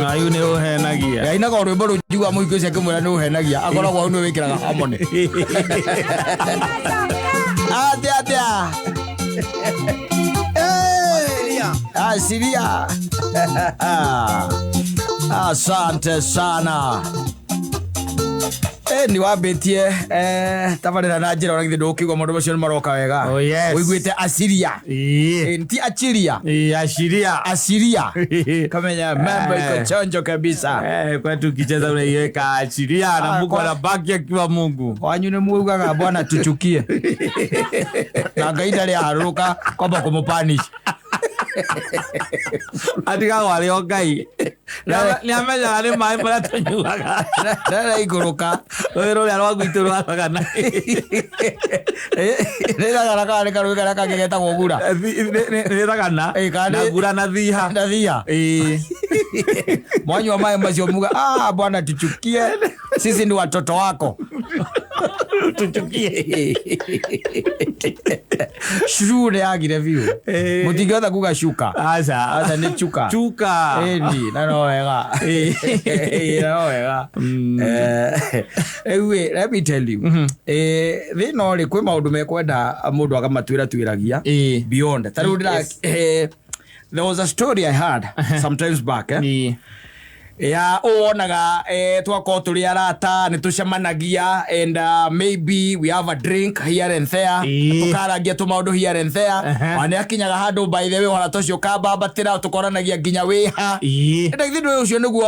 Ayu nĩ ũhenagia. Ainaga o rwĩmbo rũnjigua mũhiki ũcio akĩmwĩra nĩ ũhenagia, akoragwo hau nĩ wĩkĩraga harmony. Atĩa atĩa? Eh, Asiria. Asante sana. Eh, nĩ wambĩtie eh, tabarĩra na njĩra ona githĩ ndũkĩigua maũndũ macio nĩ maroka wega. Oh, yes. Ũiguĩte Asiria. Ĩĩ. Eh, ti Achiria. Ĩĩ, Ashiria. Asiria. Kamenya mambo iko Eh. chonjo kabisa. Eh, kwetu ukicheza unaiweka achiria na Ah, Mungu anabaki akiwa Mungu. Wanyu nĩ mugaga bwana tuchukie na Ngai ndarĩ arũrũka kwamba kũmũpanish. Atigagwo arĩ o Ngai. Nĩ amenyaga nĩ maĩ marĩa tũnyuaga. Ndaraikũrũka. Rũĩ rũrĩa rwa gwitũ rwa Thagana. Nĩ thagana kana nĩ karũĩ karĩa kangĩ getagwo gura? Nĩ Thagana. Ĩ, kana Na Gura na Thiha. Na Thiha. Ĩĩ. Mwanyua maĩ macio muga, ah, bwana tuchukie, sisi ni watoto wako. Tuchukie. Shuu nĩ yagire biũ. Ĩ. Mũtingĩhota kuga shuka. Aca. Aca nĩ chuka. Chuka. Ĩni, na no wega. Ĩ, na no wega. Eh, rĩu ĩ, let me tell you. Eh, thĩna ũrĩ kwĩ maũndũ mekwenda mũndũ akamatuĩra tuĩragia Ĩ. beyond. Ta rĩu ndĩra eh, there was a story I heard sometimes back, eh? Ĩ. Ya ũwonaga eh, twakorwo tũrĩ arata nĩ tũcemanagia and maybe we have a drink here and there. Ĩĩ. Tũkarangia tũmaũndũ here and there. Ona nĩ akinyaga handũ, by the way, ũhoro ũcio ũkambambatĩra tũkoranagia nginya wĩha. Ĩĩ. Na githĩ ndũĩ ũcio nĩguo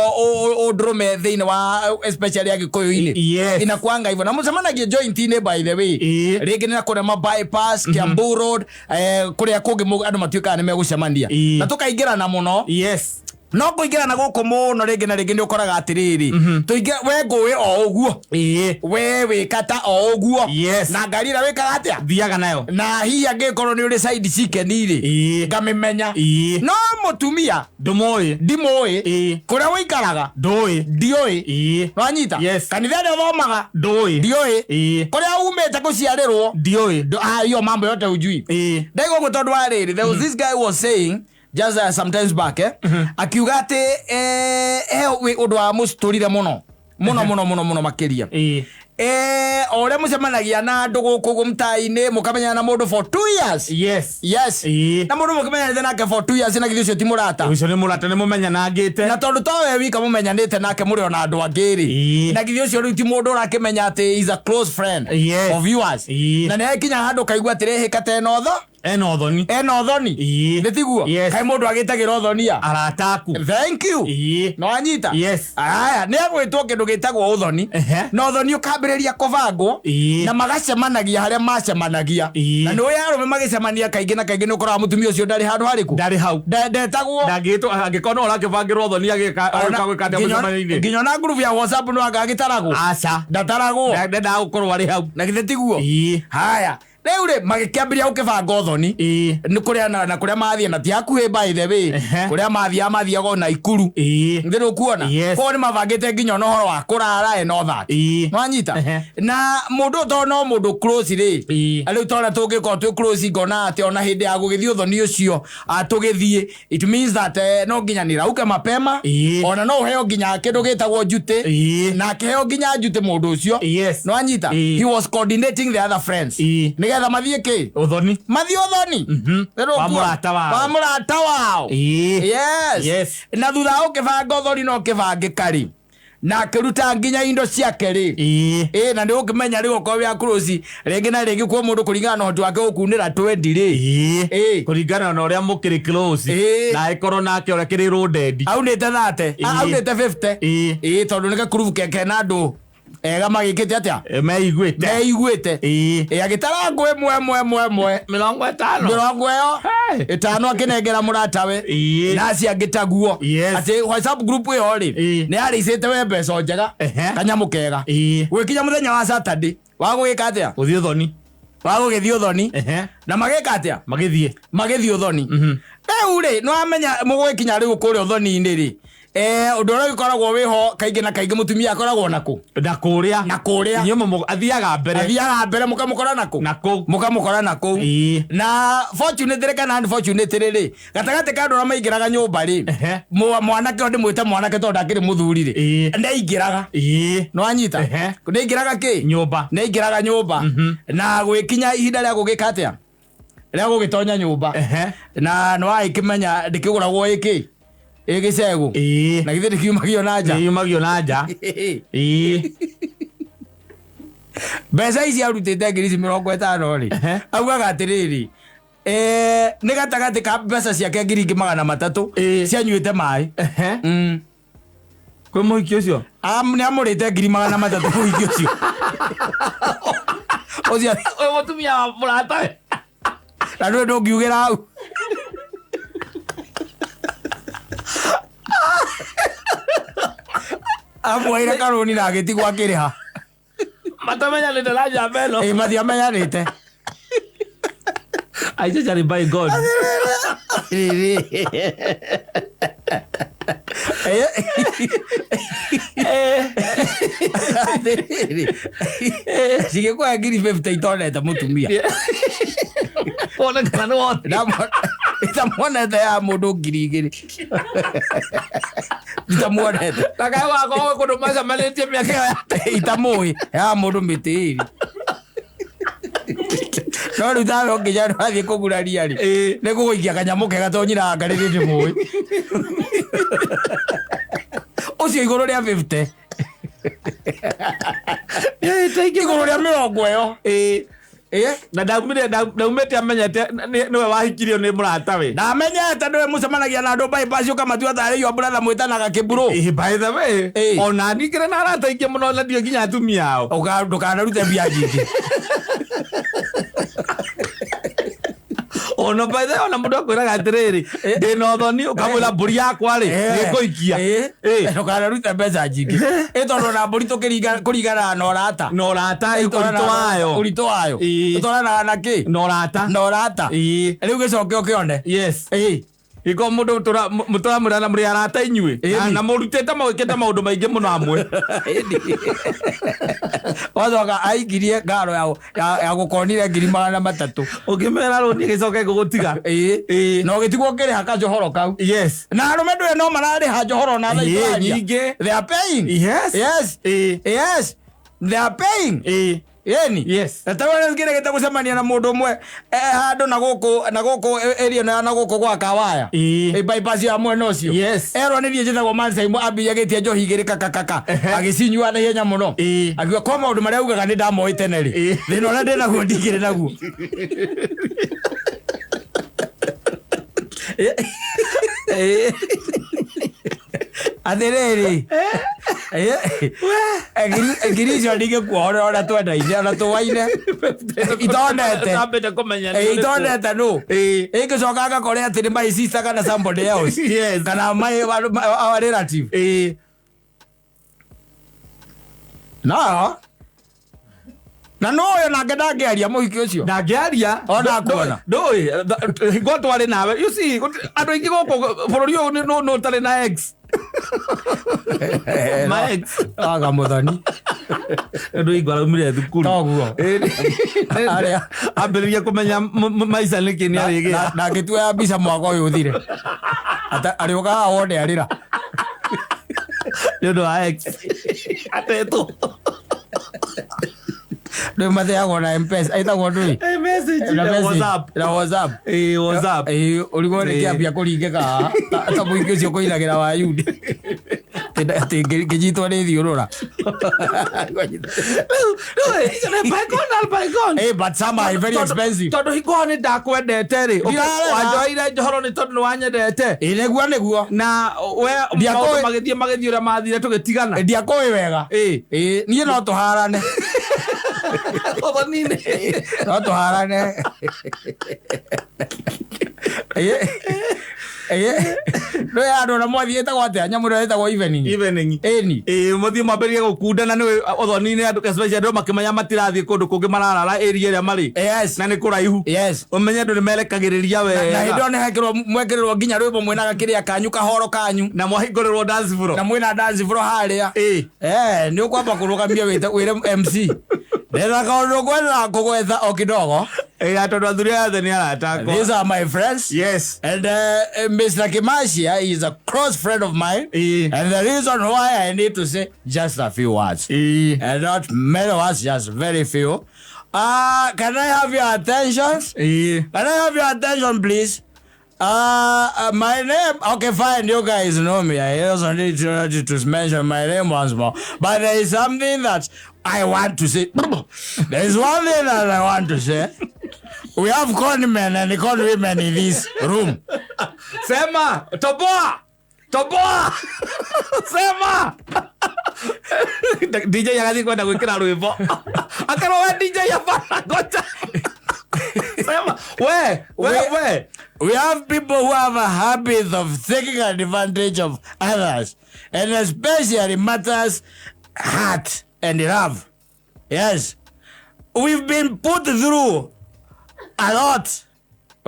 ũndũrũme thĩinĩ wa especially Agĩkũyũ-inĩ? Yes. Inakuanga hivyo na mũcemanagia joint-inĩ, by the way. Rĩngĩ nĩ na kũrĩa ma bypass, Kiambu Road, eh, kũrĩa kũngĩ andũ matuĩkaga nĩ megũcemania na tũkaingĩrana mũno. No kũingĩrana gũkũ mũno, rĩngĩ na rĩngĩ nĩ ũkoraga atĩrĩrĩ, tũingĩ we ngũĩ o ũguo, we wĩkata o ũguo na ngari ĩrĩa wĩkaga atĩa? Thiaga nayo. Na hihi angĩkorwo nĩ ũrĩ side chicken rĩ, ngamĩmenya. No mũtumia Ndũmũĩ. Ndimũĩ. Kũrĩa ũikaraga Ndũĩ. Ndiũĩ. Nwanyita? Yes. Kanitha ĩrĩa ũthomaga Ndũĩ. Ndiũĩ. Kũrĩa umĩte kũciarĩrwo Ndiũĩ. Ah, hiyo mambo yote hujui. Ndaiga ũguo tondũ wa rĩrĩ, there was this guy was saying just sometimes back, eh, akiuga atĩ eh, he ũndũ wa mũcitũrire mũno mũno mũno mũno mũno makĩria. Eh, o ũrĩa mũcemanagia na andũ gũkũ ũguo mtaa-inĩ, mũkamenyana na mũndũ for 2 years. Na mũndũ mũkĩmenyanĩte nake for 2 years, na githĩ ũcio ti mũrata? Ũcio nĩ mũrata, nĩ mũmenyanangĩte. Na tondũ to we wika mũmenyanĩte nake, mũrĩ ona andũ angĩ rĩ, na githĩ ũcio rĩu ti mũndũ ũrakĩmenya atĩ is a close friend of yours? Na nĩ akinya handũ kaigua atĩrĩ, hĩka ta ena ũtho Ena ũthoni. Ena ũthoni. Nĩ tiguo? Yes. Kaĩ mũndũ agĩtagĩra ũthonia Arata aku. Thank you. No anyita. Yes. Aya nĩ agwĩtwo kĩndũ gĩtagwo ũthoni. Na ũthoni ũkambĩrĩria kũbangwo na magacemanagia harĩa macemanagia. Na nĩ ũyũ arũme magĩcemania kaingĩ na kaingĩ nĩ ũkoraga mũtumia ũcio ndarĩ handũ harĩkũ. Ndarĩ hau. Ndetagwo. Ndangĩtwo angĩkorwo no ũrakĩbangĩrwo ũthoni agĩka Ona- gwĩka atĩa mũcemanio-inĩ? Nginya ona ngurubu ya WhatsApp no anga agĩtaragwo. Aca. Ndataragwo. Ndendaga gũkorwo arĩ hau. Na githĩ tiguo? Ĩĩ. Haya, rĩu rĩ, magĩkĩambĩrĩria gũkĩbanga ũthoni. Nĩ kũrĩa na kũrĩa mathiĩ na ti hakuhĩ, by the way. Kũrĩa mathiaga, mathiaga o Naikuru. Nĩ ũkuona? Yes. Koguo nĩ mabangĩte nginya ona ũhoro wa kũrara and all that. Nwanyita? Na mũndũ ũyũ tondũ no mũndũ close rĩ, rĩu tondũ tũngĩkorwo twĩ close, ngona atĩ ona hĩndĩ ya gũgĩthiĩ ũthoni ũcio, ah, tũgĩthiĩ, it means that eh, no nginya nirauke mapema. Ona no ũheo nginya kĩndũ gĩtagwo njutĩ. Na akĩheo nginya njutĩ mũndũ ũcio. Nwanyita? He was coordinating the other friends nĩgetha mathiĩ kĩ? Ũthoni. Mathiĩ ũthoni. Wa mũrata wao. Wa mũrata wao. Yes. Na thutha wa ũkĩbanga ũthoni na ũkĩbangĩka rĩ, na akĩruta nginya indo ciake rĩ. Ĩ, na nĩ ũkĩmenya rĩu okorwo wĩ close, rĩngĩ na rĩngĩ kwĩ mũndũ kũringana na ũhoti wake gũkunĩra 20 rĩ. Kũringana na ũrĩa mũkĩrĩ close. Na ĩkorwo nake ũrĩa kĩrĩ rũndendi. Aunĩte 30. Aunĩte 50. Ĩ, tondũ nĩ gakurubu kena andũ ega magĩkĩte atĩa? Meiguĩte. Meiguĩte. Ĩ, agĩtara ngũ ĩmwe ĩmwe ĩmwe ĩmwe. 50. Mĩrongo ĩyo Hey. ĩtano akĩnengera mũratawe na acio angĩ taguo. Atĩ WhatsApp group ĩyo rĩ, nĩ yarĩicĩte we mbeca njega. Kanyamũ kega. Gwĩkinya mũthenya wa Saturday wa gũgĩka atĩa? Gũthiĩ ũthoni. Wa gũgĩthiĩ ũthoni. Na magĩka atĩa? Magĩthiĩ. Magĩthiĩ ũthoni. Rĩu rĩ, nĩ wamenya mũgũgĩkinya rĩu kũrĩa ũthoni-inĩ rĩ, Ũndũ ũrĩa ũgĩkoragwo wĩho kaingĩ na kaingĩ mũtumia akoragwo nakũ? Na kũrĩa. Na kũrĩa. Inyuĩ athiaga mbere. Athiaga mbere mũkamũkora nakũ? Nakũu. Mũkamũkora nakũu. Ĩĩ. Na fortunately kana unfortunately rĩ, gatagatĩ ka andũ arĩa maingĩraga nyũmba rĩ, Ehe. mwanake ũyũ ndĩmwĩte mwanake tondũ ndakĩrĩ mũthuri rĩ, Ĩĩ. nĩaingĩraga. Ĩĩ. Nĩwanyita? Ehe. Nĩaingĩraga kĩ? Nyũmba. Nĩaingĩraga nyũmba. Na gwĩkinya ihinda rĩa gũgĩka atĩa? Rĩa gũgĩtonya nyũmba. Ehe. Na nĩwagĩkĩmenya ndĩkĩgũragwo ĩkĩ? Ĩgĩcegũ. Ĩĩ. Na githĩ ndĩkiumagio na nja? Nĩyumagio na nja. Ĩĩ. Mbeca ici arutĩte ngiri ici 50 rĩ, Ehe. augaga atĩrĩrĩ, nĩ gatagatĩ ka mbeca ciake ngiri ingĩ 300 Ĩĩ. cianyuĩte maĩ. Ehe. Kwĩ mũhiki ũcio? Nĩ amũrĩte ngiri 300 mũhiki ũcio. Ũcio Ũyũ mũtumia wa mũratawe. Na ndũĩ ndũngiugĩra hau. Amuoire karũni na agĩtigwo akĩrĩha. Matamenyanĩte na njamba ĩno. Ĩĩ, matiamenyanĩte. I just by God. Cigĩkũhe ngiri 50 itonete mũtumia. Wone kana nĩ wothe. Itamuonete ya mũndũ ngiri igĩrĩ. Itamuonete. Na kaĩ wakorwo gwĩ kũndũ macemanĩtie mĩaka ĩyo ya Itamũĩ ya mũndũ mĩtĩ ĩrĩ. No rĩu tawe ũngĩnya nĩwathiĩ kũguraria rĩ, Ĩĩ. nĩ gũgũikia kanyamũ kega tondũ nyina anga rĩrĩ ndĩmũĩ. Ũcio igũrũ rĩa 50. Igũrũ rĩa mĩrongo ĩyo. Ĩĩ. Ĩĩ. Na ndaumĩte amenyete nĩwe wahikirio nĩ mũratawe. Ndamenyete nĩwe mũcemanagia na andũ bypass ũkamatua tarĩ your brother mwĩtanaga kĩmburũ. Ĩĩ, by the way, Ĩĩ. ona niĩ ngĩrĩ na arata aingĩ mũno na ndiũĩ nginya atumia ao. Ndũkanarute mbia nyingĩ. Ona by the way, ona mũndũ akwĩraga atĩrĩrĩ, ndĩna ũthoni, ũkamwĩra mbũri yakwa rĩ, nĩngũikia. Ĩĩ. Ndũkanarute mbeca nyingĩ. Ĩ tondũ ona mbũri kũringanaga na ũrata. Na ũrata, ũritũ wayo. Ũritũ wayo. Ĩĩ. Ũtwaranaga na kĩ? Na ũrata. Na ũrata. Ĩĩ. Rĩu gĩcoke ũkĩone. Yes. Ĩĩ. Iko mũndũ mũtũramwĩra mũrĩ arata inyuĩ. Ĩni. Na mũrutĩte mũgĩkĩte maũndũ maingĩ mũno hamwe. Wacoka aikirie ngaro ya gũkonire ngiri 300. Ũngĩmera rũni ĩgĩcoka ĩgũgũtiga. Ĩĩ. Ĩĩ. Na ũgĩtigwo ũkĩrĩha kanjohoro kau. Yes. Na arũme ndũĩ no mararĩha njohoro na thaa Ĩĩ, itũraria. nyingĩ. They are paying. Yes. Yes. Ĩĩ. Yes. They are paying. Ĩĩ. Ĩni. Yes. Na ta ũrĩa ngĩregete gũcemania na mũndũ ũmwe handũ na gũkũ na gũkũ area ĩno ya na gũkũ gwa Kawaya. Ĩĩ. Ĩ bypass ya mwena ũcio. Yes. Erwo nĩ niĩ njĩtagwo Mansaimu ambia agĩtia njohi igĩrĩ kakakaka. Ehe. Agĩcinyua na ihenya mũno. Ĩĩ. Akiuga kwa maũndũ marĩa augaga nĩ ndamoĩ tene rĩ. Ĩĩ. Thĩna ũrĩa ndĩ naguo ndingĩrĩ naguo. Atĩrĩrĩ. Ngiri icio ndingĩkuohorera ona twendaine ona tũwaine. Itonete. Ndambĩte kũmenya nĩ Eh, ũrĩkũ. itonete nũ. Ĩĩ. Ĩngĩcoka ngakore atĩ nĩ my sister kana somebody else. Yes. Kana my our relative. Ĩĩ. No. Na no ũyũ nake ndangĩaria mũhiki ũcio. Ndangĩaria. Ona akuona. Ndũĩ. Hingo twarĩ nawe. You see, andũ aingĩ gũkũ bũrũri ũyũ nĩ ũtarĩ na ex. My ex. Aga mũthoni. Andũ aingĩ araumire thukuru. Toguo. Ĩĩ. Arĩa. Ambĩrĩria kũmenya maica nĩkĩ nĩ arĩgĩa. Na ngĩtuoya mbica mwaka ũyũ ũthire. Arĩũka haha wone arĩra. Nĩ ũndũ wa ex. Atetwo. Ndũĩ matheagwo na M-Pesa. Ĩtagwo ndũĩ? Eh, message Na na message. WhatsApp. Na WhatsApp. Ĩĩ, WhatsApp. Ĩĩ, ũrigwo nĩ Ĩĩ. kĩambia kũringĩka haha. Ta mũingĩ ũcio kũinagĩra wa Yundi. Atĩ ngĩnyitwo nĩ thiũrũra. Rĩu, rĩu, icio nĩ bygone are bygone. Eh, but some are very expensive. Tondũ hingo ĩyo nĩ ndakwendete rĩ, Ndirarega. wanjoeire njohoro nĩ tondũ nĩ wanyendete. Ĩĩ, nĩguo nĩguo. Na we Ndiakũĩ- maũndũ magĩthiĩ magĩthiĩ ũrĩa mathire tũgĩtigana. Ndiakũĩ wega. Ĩĩ. Ĩĩ, niĩ no tũharane. Ũthoni-inĩ. No tũharane. Ĩĩ. No andå na mwathiä tagwo atä a nyamå ä ĩtagwo evening. Evening. Ĩni. Ĩĩ, mũthiĩ mwambĩrĩrie gũkundana nĩ ũthoni-inĩ andũ especially andũ makĩmenya matirathiĩ kũndũ kũngĩ mararara area ĩrĩa marĩ Yes. na nĩ kũraihu. Yes. Ũmenye andũ nĩ merekagĩrĩria Na hĩndĩ wega ĩyo nĩ hekĩrwo mwekĩrĩrwo nginya rwĩmbo mwĩnaga kĩrĩa kanyu kahoro kanyu na mwahingũrĩrwo dance floor. na mwĩna dance floor harĩa. Ĩĩ. Eh, nĩ ũkwamba kũrũgamia wĩre MC ndetha kaũndũ ngwenda kũgwetha o kidogo. Ĩĩ, tondũ athuri aya othe nĩ arata akwa. These are my friends. Yes. And Mr. Kimashia is a close friend of mine. Ĩĩ. And the reason why I need to say just a few words. Ĩĩ. And not many words, just very few. Can I have your attention? Ĩĩ. Can I have your attention, please? My name, okay, fine, you guys know me. I also need to mention my name once more. But there is something that I want to say. There is one thing that I want to say. We have con men and con women in this room. Sema, toboa. Toboa. Sema. DJ agathiĩ kwenda gwĩkĩra rwĩmbo. Akerwo we DJ hapana ngoja. Sema, we. We have people who have a habit of taking advantage of others, and especially matters heart and love. Yes. We've been put through a lot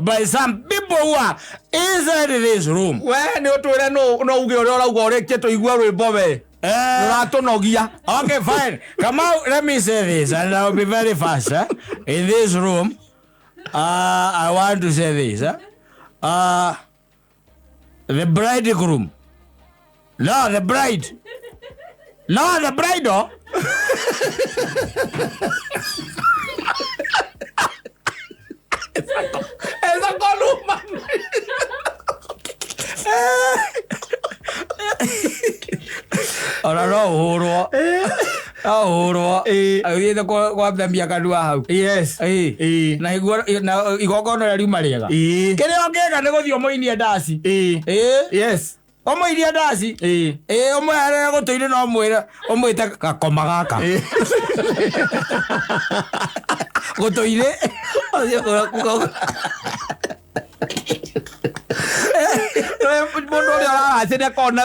by some people who are inside this room. We nĩ ũtwĩre no uge ũrĩa ũrauga ũrĩkie tũigue rwĩmbo we. Ũratũnogia. Okay, fine. Come out, let me say this, and I'll be very fast. Eh? In this room, I want to say this. Eh? The bridegroom. No, the bride. No, the bride. Oh. Esa columna. Ona no ũhũrwo. No ũhũrwo. Ĩĩ. Ũthiĩte gwathamia kanua hau. Yes. Ĩĩ. Ĩĩ. Na iguo na igongona rĩrĩa riuma rĩega. Ĩĩ. Kĩrĩa ũngĩka nĩ gũthiĩ ũmũinie ndaci. Ĩĩ. Ĩĩ. Yes. Ũmũinie ndaci. Ĩĩ. Ĩĩ ũmweherere gũtũ-inĩ no ũmwĩre ũmwĩte gakoma gaka. Gũtũ-inĩ. Mũndũ ũrĩa ũraracia nĩ akoragwo na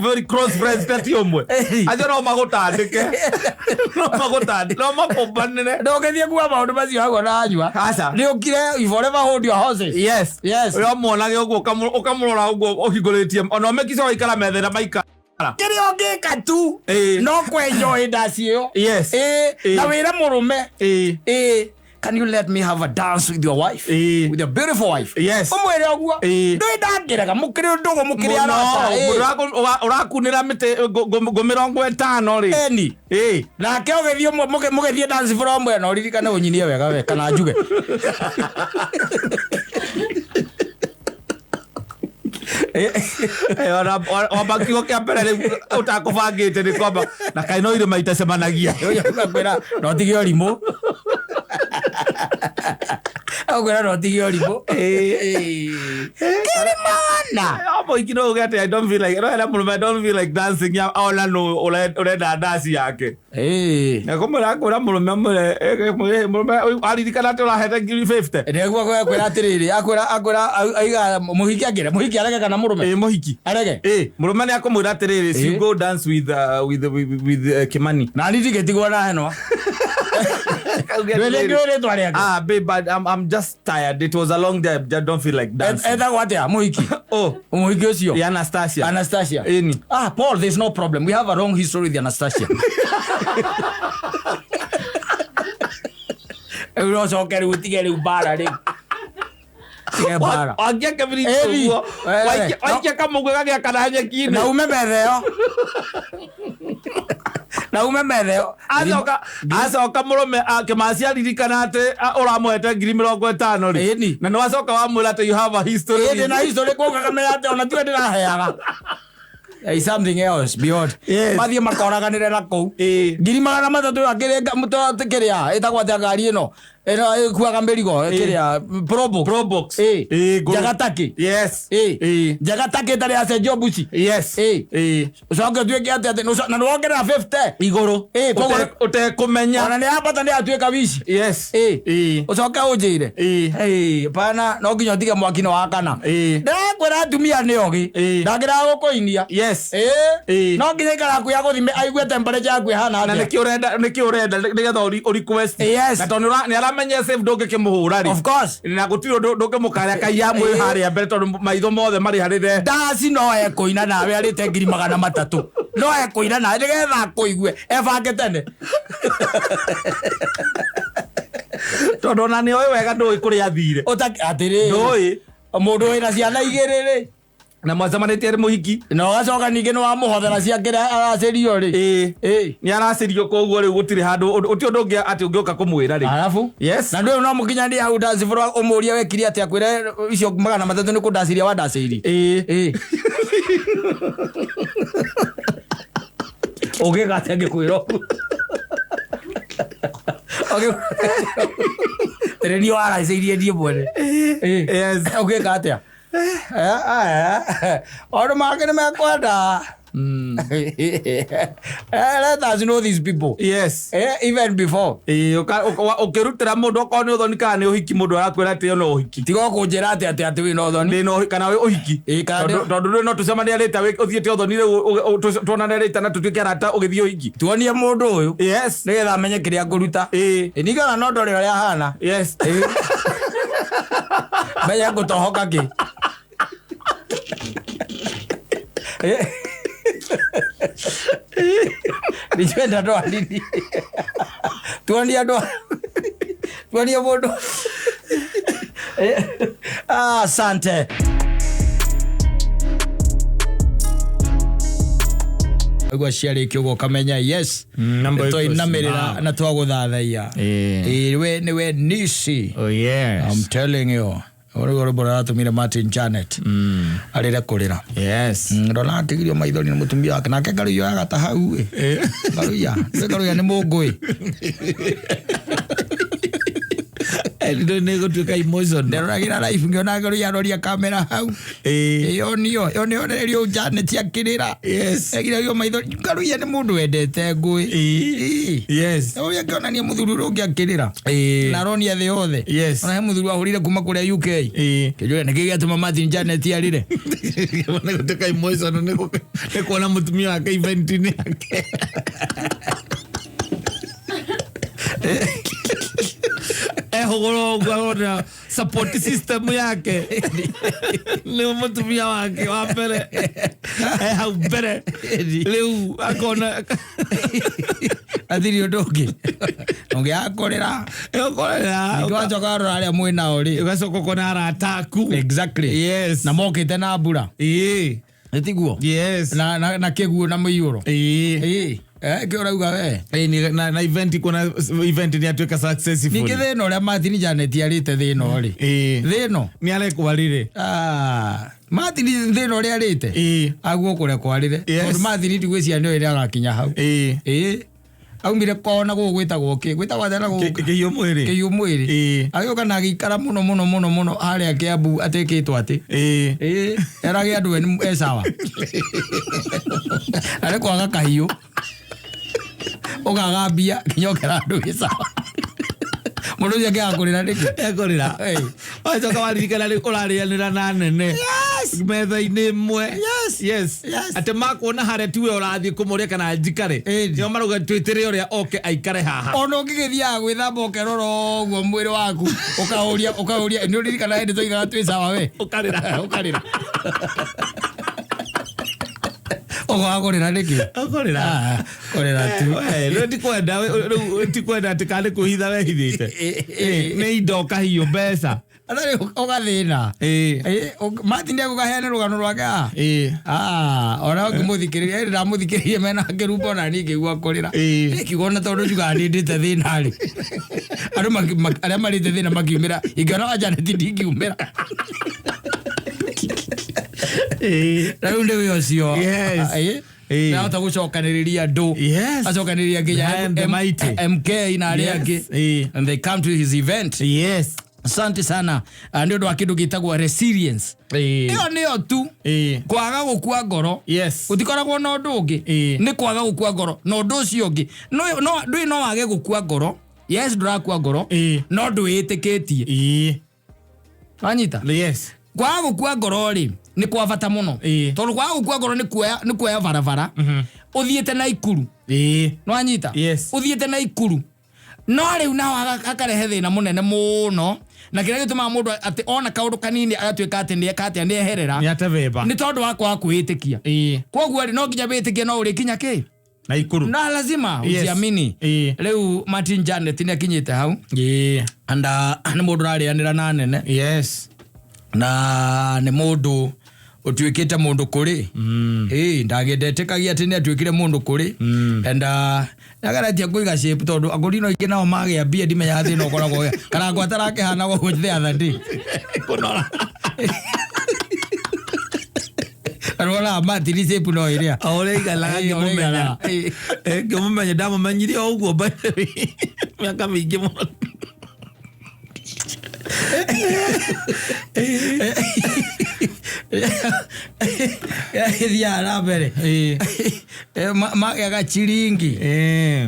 very close friends ta ti ũmwe. Acio no magũtandĩke. No magũtandĩke. No makũmbanĩre. Ndũngĩthiĩ kuga maũndũ macio hau ona wanyua. Aca. Nĩ ũkire you forever hold your horses. Yes. Yes. Ũrĩa ũmuonage ũguo ũkamũrora ũguo ũhingũrĩtie. Ona ũmĩkica waikara metha na maikara. Kĩrĩa ũngĩka tu Ĩĩ. no kwenjoy ndaci ĩyo. Yes. Ĩĩ. Ĩĩ. Na wĩre mũrũme. Ĩĩ. Ĩĩ. Can you let me have a dance with your wife? Ĩĩ. With your beautiful wife? Yes. Ũmwĩre ũguo. Ĩĩ. Ndũĩ ndangĩrega mũkĩrĩ ndũgũ mũkĩrĩ Mũno. arata. Ĩĩ. Mũndũ ũrakunĩra mĩtĩ ngũ 50 rĩ. Ĩni. Ĩĩ. Nake ũgĩthiĩ mũgĩthiĩ dance floor ũmwe na ũririkane ũnyinie wega we kana njuge. Eh, ona wamba kiugo kĩa mbere rĩu ũtakũbangĩte nĩ kwamba na kaĩ no irĩma itacemanagia. Ũkwĩra no tige ũrimũ. Ũkwĩra no tige ũrimũ. Kĩrĩmana. Mũingĩ no uge atĩ I don't feel like no era mũrũme I don't feel like dancing ya ona no ũrenda ndaci yake. Ĩĩ. Na kũmwĩra kwĩra mũrũme amwĩre mũrũme aririkana atĩ ũrahete ngiri 50. Nĩguo akwĩra atĩrĩrĩ akwĩra aiga mũhiki angĩre mũhiki arege kana mũrũme Ĩĩ mũhiki. arege. Ĩĩ mũrũme nĩ akũmwĩra atĩrĩrĩ you go dance with Kimani. Na niĩ ndingĩtigwo na henwa. Ndũĩ rĩtwa rĩake. Ah babe, but I'm just tired. It was a long day. I just don't feel like dancing. Etagwo atĩa mũhiki? Oh, Mũhiki ũcio? yeah, Anastasia. Anastasia. Ĩni. Ah, Paul, there's no problem. We have a long history with Anastasia. Rĩu no coke rĩu ũtige rĩu mbara rĩu. Tige mbara. Wangia kĩbiriti Ĩni. ũguo. Eh. Waikia kamũgwe gagĩakana nyeki-inĩ. Na ume metha ĩyo. Na ume metha ĩyo. Acoka mũrũme Kĩmaci aririkana atĩ ũramũhete ngiri 50 rĩ. Ĩni. Na nĩ wacoka wamwĩra atĩ you have a history. Ĩndĩ na history koguo akamenya atĩ ona tiwe ndĩraheaga. There is something else beyond. Yes. Mathiĩ makoraganĩre na kũu. Ĩĩ. Ngiri 300 akĩrĩa kĩrĩa ĩtagwo atĩa ngari ĩno. Ĩno ĩkuaga mĩrigo kĩrĩa Probox. Probox. Ĩ. Ĩ, ngũrũ. Njega takĩ. Yes. Ĩ. Ĩ. Njega takĩ ĩtarĩ yacenjio mbuci. Yes. Ĩ. Ĩ. Ũcoke ũtuĩke atĩ atĩ na nĩwongerera 50 Igũrũ. Ĩ, koguo- Ũtekũmenya. Ona nĩ yambata nĩ yatuĩka wici. Yes. Ĩ. Ĩ. Ũcoke ũnjĩre. Ĩ. Ĩ, pana no nginya ũtige mwaki nĩ wakana. Ĩ. Ndĩrakwĩra atumia nĩ ogĩ. Ĩ. Ndangĩraga gũkũinia. Yes. Ĩ. Ĩ. No nginya ikara yaku ya gũthime aigue temperature yaku ĩhana Na atĩa. nĩkĩ ũrenda nĩkĩ ũrenda nĩgetha ũ request. Yes. Na tondũ nĩ aramenya safe ndũngĩkĩmũhũra rĩ. Of course. Na gũtirĩ ũndũ ndũngĩmũkaria kaiya mwĩ Ĩ. harĩa mbere tondũ maitho mothe marĩ harĩ the. Ndaci no ekũina nawe arĩte 300,000. No ekũina nawe nĩgetha akũigue ebange tene. Tondũ ona nĩ oĩ wega ndũĩ kũrĩa athire. Ũtaki atĩrĩrĩ. Ndũĩ. Mũndũ wĩna ciana igĩrĩ rĩ. Na mwacemanĩtie arĩ mũhiki. Na ũgacoka ningĩ nĩ wamũhothera cia kĩrĩa aracĩrio rĩ. Ĩ. Ĩ. Nĩ aracĩrio koguo rĩu gũtirĩ handũ ũti ũndũ ũngĩ atĩ ũngĩũka kũmwĩra rĩ. Arabu? Yes. Na ndũĩ no mũkinyanie hau dance floor ũmũrie wekire atĩa akwĩre icio 300 nĩ kũndacĩria wandacĩirie. Ĩ. Ĩ. Ũngĩka atĩa ngĩkwĩra ũguo? Tĩrĩ niĩ waracĩirie niĩ mwene. Ĩ. Yes. Ũngĩka atĩa? Andũ mangĩ nĩ mekwenda. Let us know these people. Yes. Even before. Ĩ, ũkĩrutĩra mũndũ okorwo nĩ ũthoni kana nĩ ũhiki mũndũ arakwĩra atĩ no ũhiki. Tiga kũnjĩra atĩ atĩ atĩ wĩna ũthoni. Ndĩ na ũhiki kana wĩ ũhiki. Ĩ, kana Tondũ ndĩ- tondũ rĩu no tũcemanie rĩta ũthiĩte ũthoni rĩu tuonane rĩta na tũtuĩke arata ũgĩthiĩ ũhiki. Tuonie mũndũ ũyũ. Yes. Nĩgetha amenye kĩrĩa ngũruta. Ĩ. Ĩ, ningĩ ona no ndore ũrĩa ahana. Yes. Ĩ. Menye ngũtohoka kĩ. Ĩ. Ndikwenda andũ anini. Tuonie andũ tuonie mũndũ. Ĩ. Ah, asante. Igua ciarĩkia ũguo ũkamenya yes Namba iko twainamĩrĩra simama. na twagũthathaiya. Ĩ. Ĩ, we nĩwe nisi. Oh yes. I'm telling you. Ũrĩa rwĩmbo rũratũmire Martin Janet arĩre kũrĩra. Yes. Ndona atigirio maithori nĩ mũtumia wake nake Ngaruiya oyaga ta hau ĩ. Ngaruiya, nĩ Ngaruiya nĩ mũngũĩ. Ndũ nĩ gũtuĩka emotional. Nderoragĩra live ngĩona Ngaruiya aroria kamera hau. Ĩ. Ĩyo nĩyo, ĩyo nĩyo rĩo Janet akĩrĩra. Yes. Egiragio maithori. Ngaruiya nĩ mũndũ wendete ngũĩ. Ĩ. Ĩ. Yes. Ũyũ akĩonania mũthuri ũrĩa ũngĩ akĩrĩra. Ĩ. Na aronia thĩ yothe. Yes. Ona he mũthuri wahũrire kuma kũrĩa UK. Ĩ. Kĩnjũria nĩkĩ gĩatũma Martin Janet arĩre. Nĩ gũtuĩka emotional nĩ kuona mũtumia wake event-inĩ yake. Ehũgũra ũguo arona support system yake nĩ mũtumia wake wa mbere e hau mbere rĩu akona Athiri ũndũ ũngĩ. Ũngĩakũrĩra. ĩgũkorera Ningĩ wacoka warora arĩa mwĩ nao rĩ. ũgacoka ũkona arata aku. Exactly. Yes. Na mokĩte na mbura. Ĩ. Nĩ tiguo? Yes. Na kĩguũ na mũiyũro. Ĩ. Ĩ. Kĩ ũrauga we? Ĩ, na event kuona event nĩ atuĩka successful. Ningĩ thĩna ũrĩa Martin Janet arĩte thĩna rĩ. Ĩ. Thĩna. Nĩ arekwarire. Ah, Martin thĩna ũrĩa arĩte. Ĩ. Aguo kũrekwo arĩre. Yes. Tondũ Martin ndigwĩciria nĩoĩ rĩrĩa agakinya hau. Ĩ. Ĩ. Aumire kona gũkũ gwĩtagwo kĩ? Gwĩtagwo atĩa na gũkũ? Kĩhiũ mwĩrĩ. Kĩhiũ mwĩrĩ. Ĩ. Agĩũka na agĩikara mũno mũno mũno mũno harĩa Kĩambu atĩkĩtwo atĩ. Ĩ. Ĩ, erage andũ we nĩ e sawa. Na nĩ kwaga kahiũ. Ũkaga mbia nginya ũkera andũ wĩ sawa. Mũndũ ũcio angĩaga kũrĩra nĩkĩ? Ekũrĩra. Ĩ. Wacoka waririkana rĩu ũrarĩanĩra na nene. Yes. Metha-inĩ ĩmwe. Yes. Yes. Yes. Atĩ makuona harĩa tiwe ũrathiĩ kũmũria kana njikare. Ĩ. Nĩo marauga twĩtĩre ũrĩa oke aikare haha. Ona ũngĩgĩthiaga gwĩthamba ũkerora ũguo mwĩrĩ waku ũkaũria ũkaũria nĩ ũririkana hĩndĩ twoigaga twĩ sawa we. Ũkarĩra. Ũkarĩra. Ũkaga kũrĩra nĩkĩ? Ũkũrĩra. Ah, kũrĩra tu. Rĩu ndikwenda rĩu tikwenda atĩ kana nĩ kwĩhitha wehithĩte. Nĩ indo kahiũ mbeca. Atarĩ ũgathĩna. Ĩ. Martin nĩegũkaheana rũgano rwake haha? Ĩ. Ah, ona ũngĩmũthikĩrĩria hĩndĩ ndamũthikĩrĩria mena kĩrumba ona niĩ ngĩigua kũrĩra. Ĩ. Ngiuga ona tondũ njugaga nĩ ndĩte thĩna rĩ. Andũ arĩa marĩte thĩna makiumĩra, ingĩona wa Janet ndingiumĩra. Ĩ. Na rĩu nĩ wĩ ũcio. Yes. Ĩ. Nĩahota gũcokanĩrĩria andũ. Acokanĩrĩria nginya Brian the Mighty. MK na arĩa angĩ. And they come to his event. Asante sana. Nĩ ũndũ wa kĩndũ gĩtagwo resilience. Ĩyo nĩyo tu. Kwaga gũkua ngoro. Gũtikoragwo na ũndũ ũngĩ. Nĩ kwaga gũkua ngoro na ũndũ ũcio ũngĩ no ndũĩ no wage gũkua ngoro. Yes, ndũrakua ngoro no ndwĩtĩkĩtie. Wanyita? Kwaga gũkua ngoro rĩ nĩ kwa bata mũno. Tondũ kwaga gũkua ngoro nĩ kuoya barabara ũthiĩte na ikuru. Nĩwanyita? Ũthiĩte na ikuru no rĩu naho akarehe thĩna mũnene mũno na kĩrĩa gĩtũmaga mũndũ atĩ ona kaũndũ kanini agatuĩka atĩ nĩeka atĩa nĩeherera Nĩatebeba. nĩ tondũ wa kwaga kwĩĩtĩkia. Koguo rĩ no nginya wĩtĩkie no ũrĩkinya kĩ Na ikuru. Na lazima ujiamini. Rĩu Martin Janet nĩ akinyĩte hau. And nĩ mũndũ ũrarĩanĩra na nene. Na nĩ mũndũ ũtuĩkĩte mũndũ kũrĩ. Ndagĩndetĩkagia atĩ nĩ atuĩkire mũndũ kũrĩ. And nĩageretie kũiga shape tondũ agũri no ingĩ nao magĩa mbia ndimenyaga thĩna ũkoragwo ũrĩa. Karangũ atarakĩhana ũguo the other day. Kũnora. Arona Martin shape no ĩrĩa. O ũrĩa aiganaga ngĩmũmenya. Ngĩmũmenya ndamũmenyire o ũguo by the way. Mĩaka mĩingĩ mũno. Ĩthiaga na mbere. Magĩaga chiringi.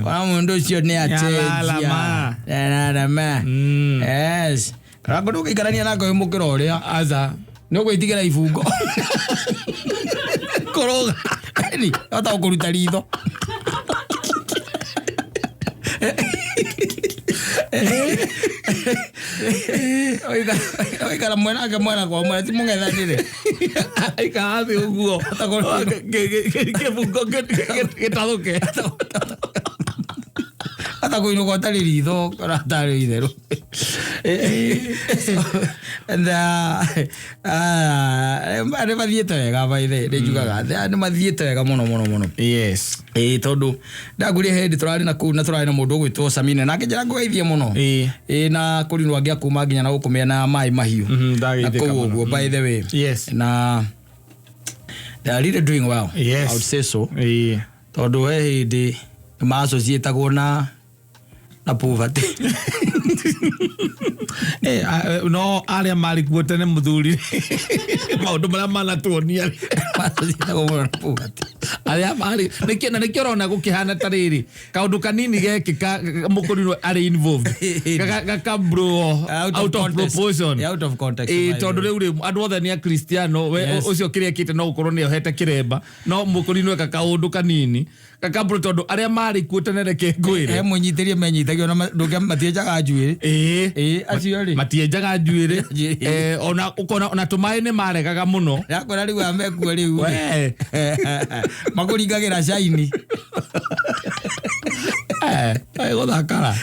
Ona mũndũ ũcio nĩ acenjia. Nĩalalama. Nĩalalama. Yes. Karangũ ndũngĩikarania nake wĩ mũkĩra ũrĩa. Aca. Nĩ ũgwĩtigĩra ibungo. Kũrũga. Ĩni, hota gũkũruta ritho. Ũikara mwenake mwena kwa mwena ti mũng'ethanĩre. Aikara thĩ ũguo. Kĩbungo gĩtathũke. Hata kũinũka ũtarĩ ritho kana ũtarĩ itherũ. And nĩ mathiĩte wega by the way, nĩ njugaga nĩ mathiĩte wega mũno mũno mũno. Ĩĩ tondũ ndagũrire hĩndĩ tũrarĩ na kũu na tũrarĩ na mũndũ ũgwĩtwo Samina na akĩnjĩra ngũgeithie mũno. Ĩĩ na kũrinwo angĩ akuma nginya na gũkũ mĩena ya Maĩ Mahiũ. Ndageithĩka Na kũu mũno. ũguo by the way. Na they are really doing well. I would say so. Tondũ he hĩndĩ ma-associatagwo na poverty. No arĩa marĩ kuo tene mũthuri maũndũ marĩa manatuonia Ma-associatagwo mũno na poverty. Arĩa marĩ nĩkĩo na nĩkĩo ũrona gũkĩhana ta rĩrĩ kaũndũ kanini gekĩka mũkũrinwo arĩ involved gaka blow out of context. proportion. Yeah, out of context, by the Tondũ way. rĩu rĩ andũ othe nĩ akristiano we ũcio kĩrĩa ekĩte no gũkorwo nĩ ohete kĩremba no mũkũrinwo eka kaũndũ kanini gakabro tondũ arĩa marĩ kuo tene reke ngwĩre He mũnyitĩrie menyitagio na ndũngĩ matienjaga njuĩrĩ. Ĩĩ acio rĩ. Matienjaga njuĩrĩ. Njuĩrĩ. Ona ũkona ona tũmaĩ nĩ maregaga mũno. Ndakora rĩu aya mekuo rĩu rĩ. We. Makũringagĩra caini. Gũthakara.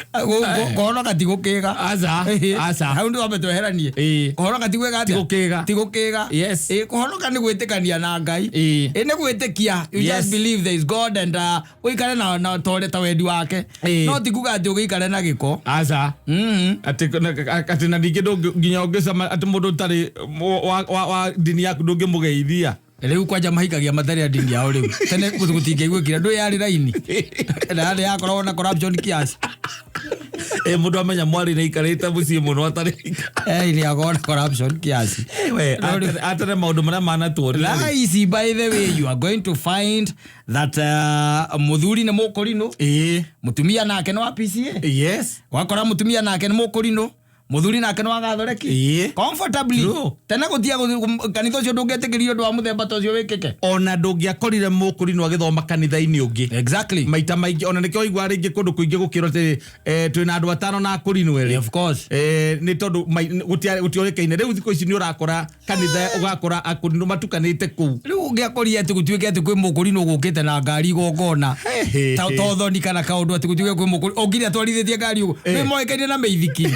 Kũhonoka ti gũkĩga. Aca, aca. Hau nĩ twambe tweheranie. Kũhonoka ti gwĩka atĩa? Ti gũkĩga. Ti gũkĩga. Ĩĩ kũhonoka nĩ gwĩtĩkania na Ngai. Ĩĩ nĩ gwĩtĩkia. You just believe there is God and ũikare na tore ta wendi wake. No ti kuga atĩ ũgĩikare na gĩko. Aca. Atĩ na ningĩ nginya ũngĩcama atĩ mũndũ ũtarĩ wa ndini yaku ndũngĩmũgeithia. Rĩu kwanja mahikagia matarĩ a ndini yao rĩu. Tene gũtingĩaiguĩkire ndũĩ yarĩ raini. Na yarĩ yakoragwo na corruption kiasi. Mũndũ amenya mwarĩ nĩ aikarĩte mũciĩ mũno atarĩ Nĩ yakoragwo na corruption kiasi. We, atene maũndũ marĩa manatuonia. Thaa ici by the way you are going to find that mũthuri nĩ mũkũrinũ. Mũtumia nake nĩ wa PCA. Wakora mũtumia nake nĩ mũkũrinũ. Mũthuri nake nĩ wa gathoreki. Comfortably. Tene gũtia kanitha ũcio ndũngĩetĩkĩrio ũndũ wa mũthemba ta ũcio wĩkĩke. Ona ndũngĩakorire mũkũrinũ agĩthoma kanitha-inĩ ũngĩ. Maita maingĩ ona nĩkĩo waigua rĩngĩ kũndũ kũingĩ gũkĩrwo atĩ twĩna andũ atano na akũrinũ erĩ. Of course. Nĩ tondũ gũtiorĩkaine rĩu thikũ ici nĩ ũrakora kanitha ũgakora akũrinũ matukanĩte kũu. Rĩu ũngĩakorire atĩ gũtuĩke atĩ kwĩ mũkũrinũ ũgũkĩte na ngari igongona He, he, he. ta ũthoni kana kaũndũ atĩ gũtuĩke kwĩ mũkũrinũ ũngire atwarithĩtie ngari ũguo nĩ moĩkaine na mĩithikiri.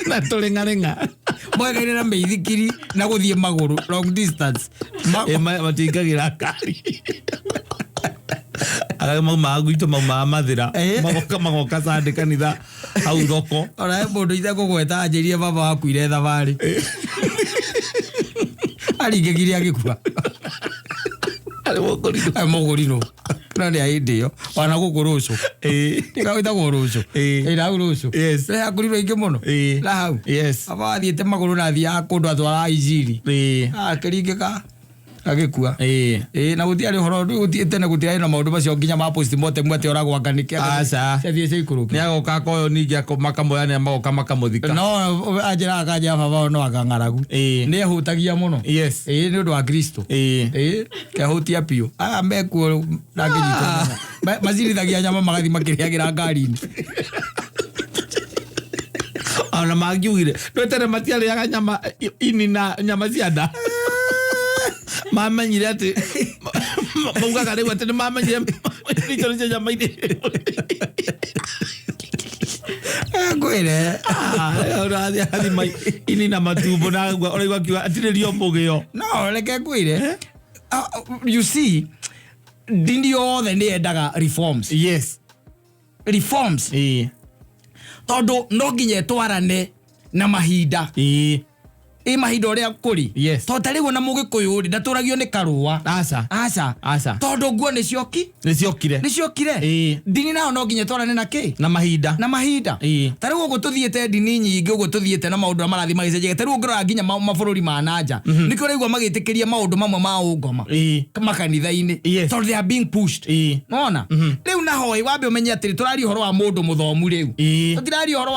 Na tũrĩng'arĩng'a. Moĩkaine na mĩithikiri na gũthiĩ magũrũ long distance. Matingagĩra ngari. Arĩa maumaga gwitũ maumaga mathĩra. Magoka Sunday kanitha hau thoko. Ona he mũndũ itekũgweta anjĩrire baba wakuire thabarĩ. Aringĩkire agĩkua. Arĩ mũkũrinũ. Arĩ mũkũrinũ no nĩ hĩndĩ ĩyo wana gũkũ rũcũ wĩtagwo rũcũ. Ĩĩ. Na hau rũcũ. Yes. Nĩ akũrinũ aingĩ mũno. Ĩĩ. Na hau. Yes. Aba athiĩte magũrũ na athiaga kũndũ atwaraga injiri. Ĩĩ. Akĩringĩka agĩkua. Ĩĩ. Ĩĩ, na gũtiarĩ ũhoro tene gũtiarĩ na maũndũ macio nginya ma postmortem atĩ oragwo anga nĩkĩ Aca. ciathiĩ ciaikũrũkio. Nĩ agoka akoywo ningĩ makamuoya nĩ magoka makamũthika. No anjĩraga kanja baba ũyũ no anga ng'aragu. Ĩĩ. Nĩ ehũtagia mũno. Yes. Ĩĩ, nĩ ũndũ wa Kristo. Ĩĩ. Ĩĩ, kehũtia biũ. Aya mekuo ndangĩnyitwo. Macirithagia nyama magathiĩ makĩrĩagĩra ngari-inĩ. Ona mangiugire no tene matiarĩaga nyama ini na nyama cia nda. Mamenyire atĩ maugaga rĩu atĩ nĩ mamenyire icio nĩcio nyama iria. Ngwĩre. Ũrathiĩ athima ini na matumbo na ũraigua akiuga atirĩrio mũgĩo. No, reke ngwĩre. You see, ndini yothe nĩ yendaga reforms. Yes. Reforms. Ĩĩ. Tondũ no nginya ĩtwarane na mahinda. Ĩĩ. Ĩ mahinda ũrĩa kũrĩ. Yes. Tondũ ta rĩu ona mũgĩkũyũ rĩ ndatũragio nĩ karũa. Aca. Aca. Aca. Tondũ nguo nĩ cioki. Nĩ ciokire. Nĩ ciokire. Ĩĩ. Ndini nayo no nginya ĩtwarane na kĩ? Na mahinda. Na mahinda. Ĩĩ. Ta rĩu ũguo tũthiĩte ndini nyingĩ ũguo tũthiĩte na maũndũ marĩa marathiĩ magĩcenjagia. Ta rĩu ũngĩrora nginya mabũrũri ma nanja. Nĩkĩo ũraigua magĩtĩkĩria maũndũ mamwe ma ũngoma. Ĩĩ. Makanitha-inĩ. Yes. Tondũ they are being pushed. Ĩĩ. Nona? Rĩu naho ĩ wambe ũmenye atĩrĩ tũraria ũhoro wa mũndũ mũthomu rĩu. Ĩĩ. Tũtiraria ũhoro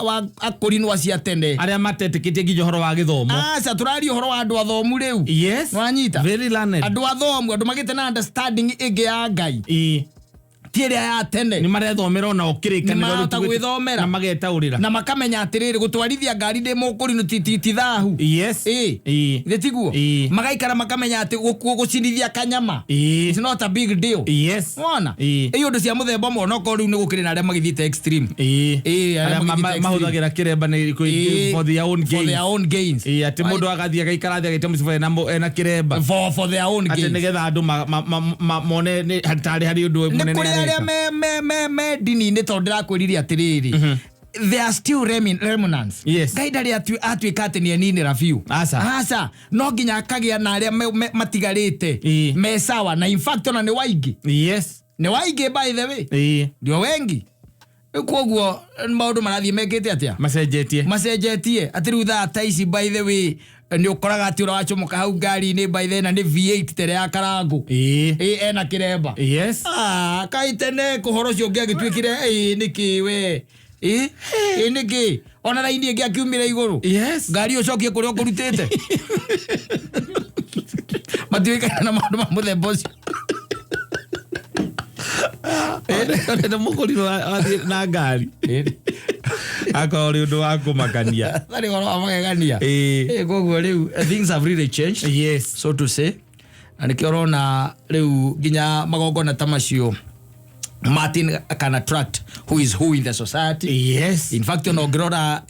wa akũrinwa cia tene. Arĩa matetĩkĩtie nginya ũhoro wa gĩthomo. Aca tũraria ũhoro wa andũ athomu rĩu. Yes. Nĩwanyita? Very learned. Andũ athomu, andũ magĩte na understanding ĩngĩ ya Ngai. Ĩĩ. Ti ĩrĩa ya tene. Nĩ marethomera ona ũkĩrĩkanĩro Nĩ marahota gwĩthomera. na magetaũrĩra. Na makamenya atĩrĩrĩ gũtwarithia ngari ndĩ mũkũrinũ ti thahu. Yes. Ĩĩ. Ĩĩ. Githĩ tiguo? Ĩĩ. Magaikara makamenya atĩ gũcinithia kanyama. Ĩĩ. It's not a big deal. Yes. Wona? Ĩĩ. Ĩ ũndũ cia mũthemba ũmwe onokorwo rĩu nĩ gũkĩrĩ na arĩa magĩthiĩte extreme. Ĩĩ. Ĩĩ, arĩa Arĩa magĩthiĩte extreme. mahũthagĩra kĩremba nĩ Ĩĩ. for their own For gains. their own gains. Ĩĩ, atĩ mũndũ agathiĩ agaikara thĩ agaita mũcibi ena kĩremba. For their own Atĩ gains. nĩgetha andũ mone tarĩ harĩ ũndũ Nĩ mũnene kũrĩ arĩa areka. me ndini-inĩ tondũ ndĩrakwĩrire atĩrĩrĩ there are still remnants. Yes. Ngai ndarĩ atuĩka atĩ nĩeninĩra biũ. Aca. Aca. No nginya akagĩa na arĩa matigarĩte Ĩĩ. me sawa na in fact ona nĩ waingĩ. Yes. Nĩ waingĩ by the way. Ĩĩ. Ndio wengi. Rĩu koguo maũndũ marathiĩ mekĩte atĩa? Macenjetie. Macenjetie. Atĩ rĩu thaa ta ici by the way nĩ ũkoraga atĩ ũracomoka hau ngari-inĩ by the way na nĩ V8 tere ya karangũ. Ĩĩ. Ĩĩ ena kĩremba. Yes. Kaĩ tene kũhoro ũcio ũngĩ agĩtuĩkire ĩĩ nĩkĩ we? Ĩĩ ĩĩ nĩkĩ? Ona raini ĩngĩ akiumire igũrũ. Yes. Ngari ũcokie kũrĩa ũkũrutĩte. Matiũĩkaine na maũndũ ma mũthemba ũcio. Nĩ mũkũrinũ athiĩ na ngari. Akorwo ũrĩ ũndũ wa kũmakania. Tharĩ ũhoro wa magegania. Ĩĩ. Ĩĩ, koguo rĩu things have really changed. Yes. So to say. Na nĩkĩo ũrona rĩu nginya magongona ta macio Martin can attract who is who in the society. Yes. In fact ona ũngĩrora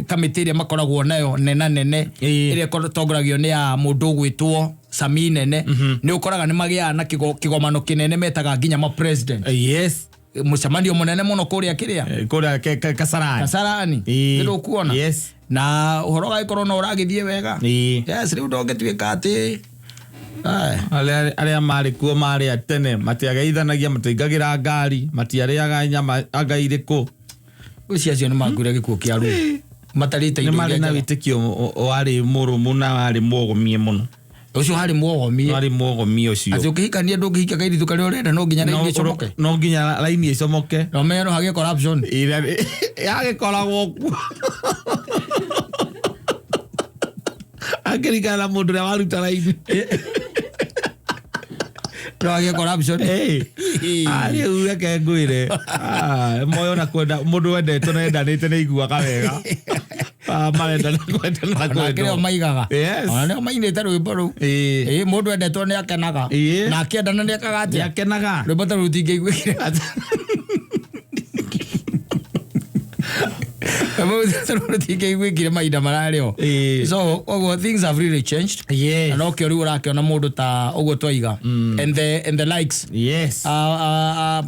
kamĩtĩ ĩrĩa makoragwo nayo nena nene Ĩĩ. ĩrĩa ĩtongoragio nĩ ya mũndũ ũgwĩtwo Sami Nene nĩ ũkoraga nĩ magĩaga na kĩgomano kĩnene metaga nginya ma president. Yes. Mũcemanio mũnene mũno kũrĩa kĩrĩa Kũrĩa Kasarani. Kasarani. Ĩĩ. Nĩ ndũkuona? Yes. Na ũhoro ũgagĩkorwo no ũragĩthiĩ wega. Ĩĩ. Yes, rĩu ndũngĩtuĩka atĩ Arĩa marĩ kuo marĩ a tene matiageithanagia matiaingagĩra ngari matiarĩaga nyama anga irĩkũ. Ũcio acio nĩ makuire gĩkuũ kĩa ruo. Matarĩte Nĩ indo marĩ iria na njega. wĩtĩkio warĩ mũrũmu na warĩ mwogomie mũno. Ũcio harĩ mwogomie. Warĩ mwogomie ũcio. Atĩ ũkĩhikania ndũngĩhikia kairĩtu karĩa ũrenda no nginya raini ĩcomoke. No nginya raini ĩcomoke. Na ũmenye no hagĩe corruption. Ĩrĩa yagĩkoragwo kuo. Akĩringana na mũndũ ũrĩa waruta raini. No hagĩe corruption. Rĩu reke ngwĩre. Moyo na kwenda mũndũ wendetwo na endanĩte nĩ aiguaga wega. Marenda na kwenda na Ona kĩrĩa kwendwo. maigaga. Yes. Ona nĩo mainĩte rwĩmbo rũu. Ĩĩ. Ĩĩ mũndũ endetwo nĩ akenaga. Ĩĩ. Na akĩendana nĩ ekaga atĩa? Nĩakenaga. Rwĩmbo ta rũu rũtingĩiguĩkire. Rwĩmbo ta rũu rũtingĩiguĩkire mahinda mararĩ o. Ĩĩ. So ũguo things have really changed. Yes. Na nokĩo rĩu ũrakĩona mũndũ ta ũguo twaiga. And the likes. Yes. Ta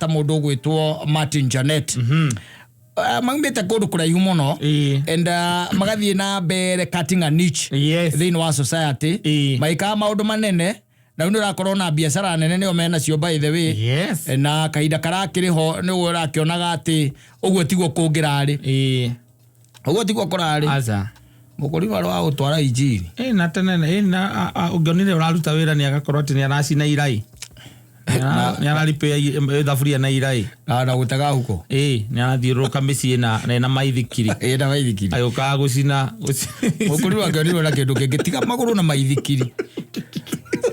mũndũ ũgwĩtwo Martin Janet. Maumĩte kũndũ kũraihu mũno and magathiĩ na mbere cutting a niche thĩinĩ wa society, magĩkaga maũndũ manene, na rĩu nĩ ũrakorwo na biacara nene nĩo menacio, by the way. Na kahinda karakĩrĩ ho nĩguo ũrakĩonaga atĩ ũguo tiguo kũngĩrarĩ, ũguo tiguo kũrarĩ. Aca. Mũkũrima wa gũtwara injiri. Ĩ, na tene ĩ, na ũngĩonire ũraruta wĩra nĩ agakorwo atĩ nĩ aracina irai, nĩ araripĩa thaburia na irai. Na gũtega huko. Ĩ, nĩ arathiũrũrũka mĩciĩ na ena maithikiri. Ĩ, na maithikiri. Agĩũkaga gũcina. Mũkũrima akĩonirwo na kĩndũ kĩngĩ tiga magũrũ na maithikiri.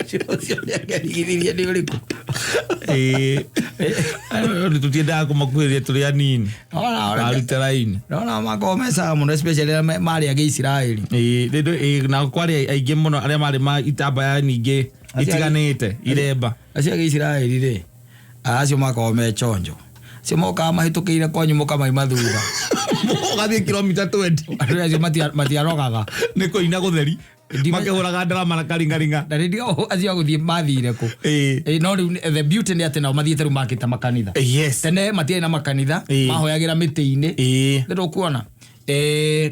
Ũcio nĩangĩarigithirie nĩ ũrĩkũ? Ĩ, tũtiendaga kũmakuhĩrĩria tũrĩ anini. Arute raini. Nona makorwo mecaga mũno, especially arĩa marĩ a Gĩisiraeli. Ĩ, rĩndũ, na kwarĩ aingĩ mũno arĩa marĩ ma itambaya nyingĩ itiganĩte iremba. Acio a Gĩisiraeli rĩ, acio makorwo me chonjo, acio mokaga mahĩtũkĩire kwanyu mũkamaima thutha. Ũgathiĩ kilomita 20. Andũ acio matiarogaga. Nĩ kũina gũtheri makĩhũraga ndarama na karingaringa. Na rĩndiga acio a gũthiĩ mathire kũ? Ĩ, no rĩu the beauty nĩ atĩ nao mathiĩte rĩu makĩte makanitha. Tene matiarĩ na makanitha. Mahoyagĩra mĩtĩ-inĩ. Nĩ ndũkuona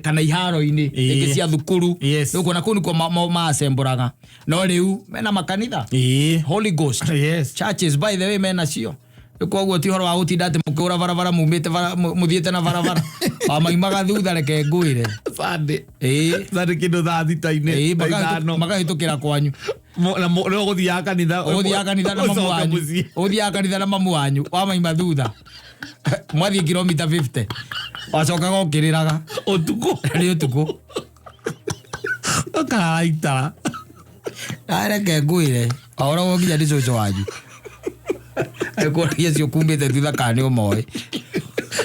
kana iharo-inĩ rĩngĩ cia thukuru. Nĩũkuona kũu nĩkuo maacembũraga, no rĩu mena makanitha. Holy Ghost churches, by the way, menacio. Koguo ti ũhoro wa gũtinda atĩ mũkĩũra barabara mumĩte bara, mũthiĩte na barabara wamaimaga thutha, reke ngwĩre. Sunday. Ĩ. Sunday kĩndũ thaa thita-inĩ, thaa 5. Makahĩtũkĩra kwanyu. Na nĩ ũgũthiaga kanitha. Ũgũthiaga kanitha na mamu Ũcoke wanyu. mũciĩ. Ũgũthiaga kanitha na mamu wanyu, wamaima thutha mwathiĩ kilomita 50, wacokaga ũkĩrĩraga. Ũtukũ. Nĩ ũtukũ. Ũkarara itara. Reke ngwĩre, ahoragwo nginya nĩ cũcũ wanyu ekũragia acio kumĩte thutha kana nĩ ũmoĩ.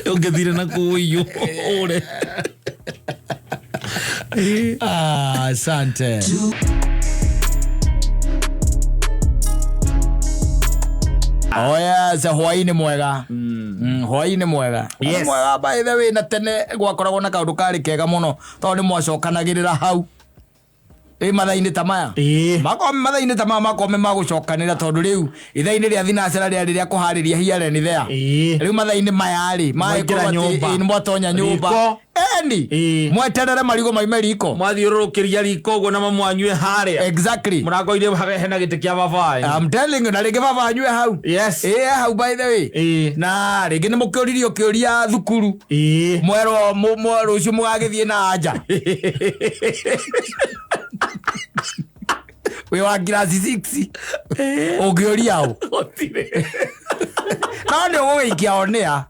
Ũngĩthire na kũu ũiyũ ũre. Ah, asante. Oh yes, hwaĩ-inĩ mwega. Hwaĩ-inĩ mwega. Mwega, by the way, na tene gwakoragwo na kaũndũ karĩ kega mũno tondũ nĩ mwacokanagĩrĩra hau ĩ mathaa-inĩ ta maya. Makorwo mathaa-inĩ ta maya makorwo me magũcokanĩra, tondũ rĩu ithaa-inĩ rĩa thinacara rĩarĩ rĩa kũharĩria here and there. Rĩu mathaa-inĩ maya rĩ Mwaingĩra magĩkorwo atĩ nyũmba. Nĩ mwatonya nyũmba. Riko. Eni mweterere marigũ maime riko. Mwathiũrũrũkĩria riko ũguo na mamwanyue harĩa. Mũrango-inĩ hena gĩtĩ kĩa baba. I'm telling you, na rĩngĩ baba anyue hau. Ĩ, hau, by the way. Na rĩngĩ nĩ mũkĩũririo kĩũria thukuru, mwerwo rũciũ mũgagĩthiĩ na anja wĩ wa ngiraci 6 ũngĩũria ũ? Gũtirĩ. No nĩ ũgũgĩikia onĩa.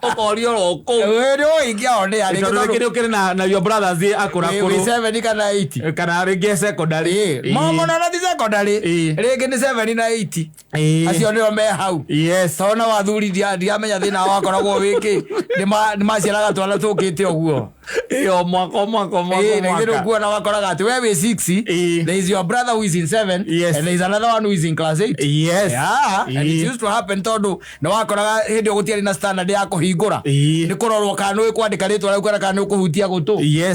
Ũkorio oro kũu. Nĩ ũgũgĩikia onĩa rĩngĩ. Tondũ rĩngĩ nĩ ũkĩrĩ na your brothers akũra wĩ kũrũ. 7 kana 8. Kana rĩngĩ secondary. Mũno na ti secondary. Rĩngĩ nĩ 7 na 8. Acio nĩo me hau. Tondũ na wathuri ndiramenya thĩna wakoragwo wĩkĩ, nĩ maciaraga twana tũkĩte ũguo. Ĩ, o mwaka, o mwaka, o mwaka, o Na ithuĩ mwaka. ũkuona wakoraga atĩ we wĩ 6, there is your brother who is in 7 and there is another one who is in class 8. Yeah, and it used to happen tondũ nĩ wakoraga hĩndĩ ĩyo gũtiarĩ na standard ya kũhingũra. Nĩ kũrorwo kana nĩ kwandĩka rĩtwa rĩaku kana nĩ ũkũhutia gũtũ.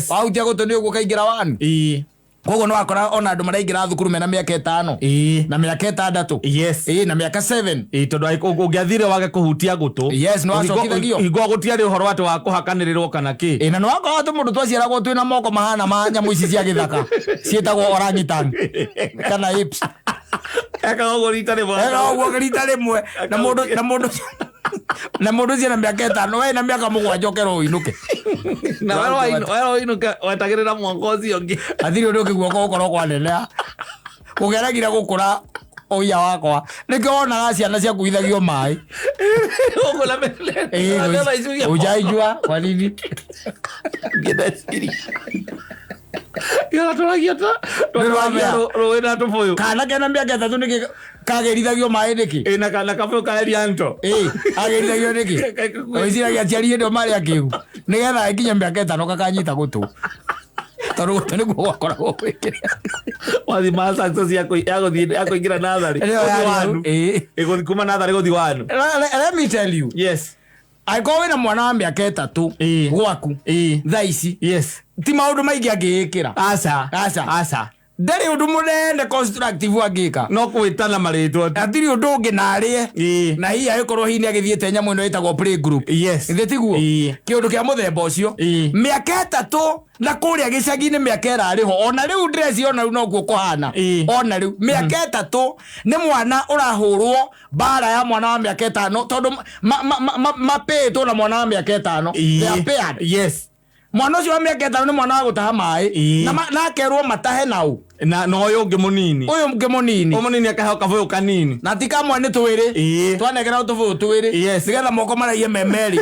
Wahutia gũtũ nĩ ũguo ũkaingĩra one. Koguo nĩ wakora ona andũ maraingĩra thukuru mena mĩaka 5 na mĩaka 6. Ĩ, na mĩaka 7. Ĩ, tondũ ũngĩathire wage kũhutia gũtũ. Yes, nĩ wacokithagio. Hingo gũtiarĩ ũhoro atĩ wa kũhakanĩrĩrwo kana kĩ. Ĩ, na nĩ wakora atĩ mũndũ twaciaragwo twĩna moko mahana ma nyamũ ici cia gĩthaka ciĩtagwo orangutan kana apes. Ekaga ũguo rita rĩmwe. Eka ũguo rita rĩmwe na mũndũ ũcio na mĩaka 5, we na mĩaka 7 ũkerwo ũinũke. Na werwo ũinũke wetagĩrĩra mwaka ũcio ũngĩ. Hatirĩ ũndũ ũngĩ guoko gũkorwo kwaneneha gũgeragire gũkũra ũia wakwa, nĩkĩo wonaga ciana ciakuithagio maĩ. Ũguo na meciria. Ujaijua kwa nini? Ngĩndeciria. Tũragia ta tũragia rũĩ na tũbũyũ. Kana kena mĩaka 3 nĩkĩ kagerithagio maĩ nĩkĩ? Ĩ, na kabũyũ ka Elianto. Ĩ, agerithagio nĩkĩ? Wĩciragia aciari hĩndĩ ĩyo marĩ akĩgu nĩgetha ĩkinye mĩaka 5 kakanyita gũtũ, tondũ gũtũ nĩkuo gwakoragwo gwĩkĩra. Wathi ma success ya kũingĩra natharĩ. Ĩyo yarĩ hau. Ĩ. Ĩgũthiĩ kuma natharĩ gũthiĩ wanu. Let me tell you, angĩkorwo wĩna mwana wa mĩaka 3 gwaku thaa ici, ti maũndũ maingĩ angĩĩkĩra. Aca. Aca. Aca. Ndarĩ ũndũ mũnene constructive angĩka. No kwĩtana marĩtwa tu. Hatirĩ ũndũ ũngĩ na arĩe. Na hihi agĩkorwo hihi nĩ agĩthiĩte nyamũ ĩno ĩtagwo play group. Yes. Githĩ tiguo? Ĩĩ. Kĩũndũ kĩa mũthemba ũcio. Mĩaka 3 na kũrĩa gĩcagi-inĩ mĩaka ĩrarĩ ho, ona rĩu ndĩreciria ona rĩu noguo kũhana. Ona rĩu mĩaka 3 nĩ mwana ũrahũrwo mbara ya mwana wa mĩaka 5, tondũ mapĩtwo na mwana wa mĩaka 5. They are paired. Yes. Mwana ũcio wa mĩaka 5 nĩ mwana wa gũtaha maĩ. Na akerwo matahe nau. Na ũyũ ũngĩ mũnini. Ũyũ ũngĩ mũnini. Ũyũ mũnini akaheo kabũyũ kanini. Na ti kamwe nĩ twĩrĩ. Twanengera tũbũyũ twĩrĩ. Yes. Nĩgetha moko maraiye me merĩ.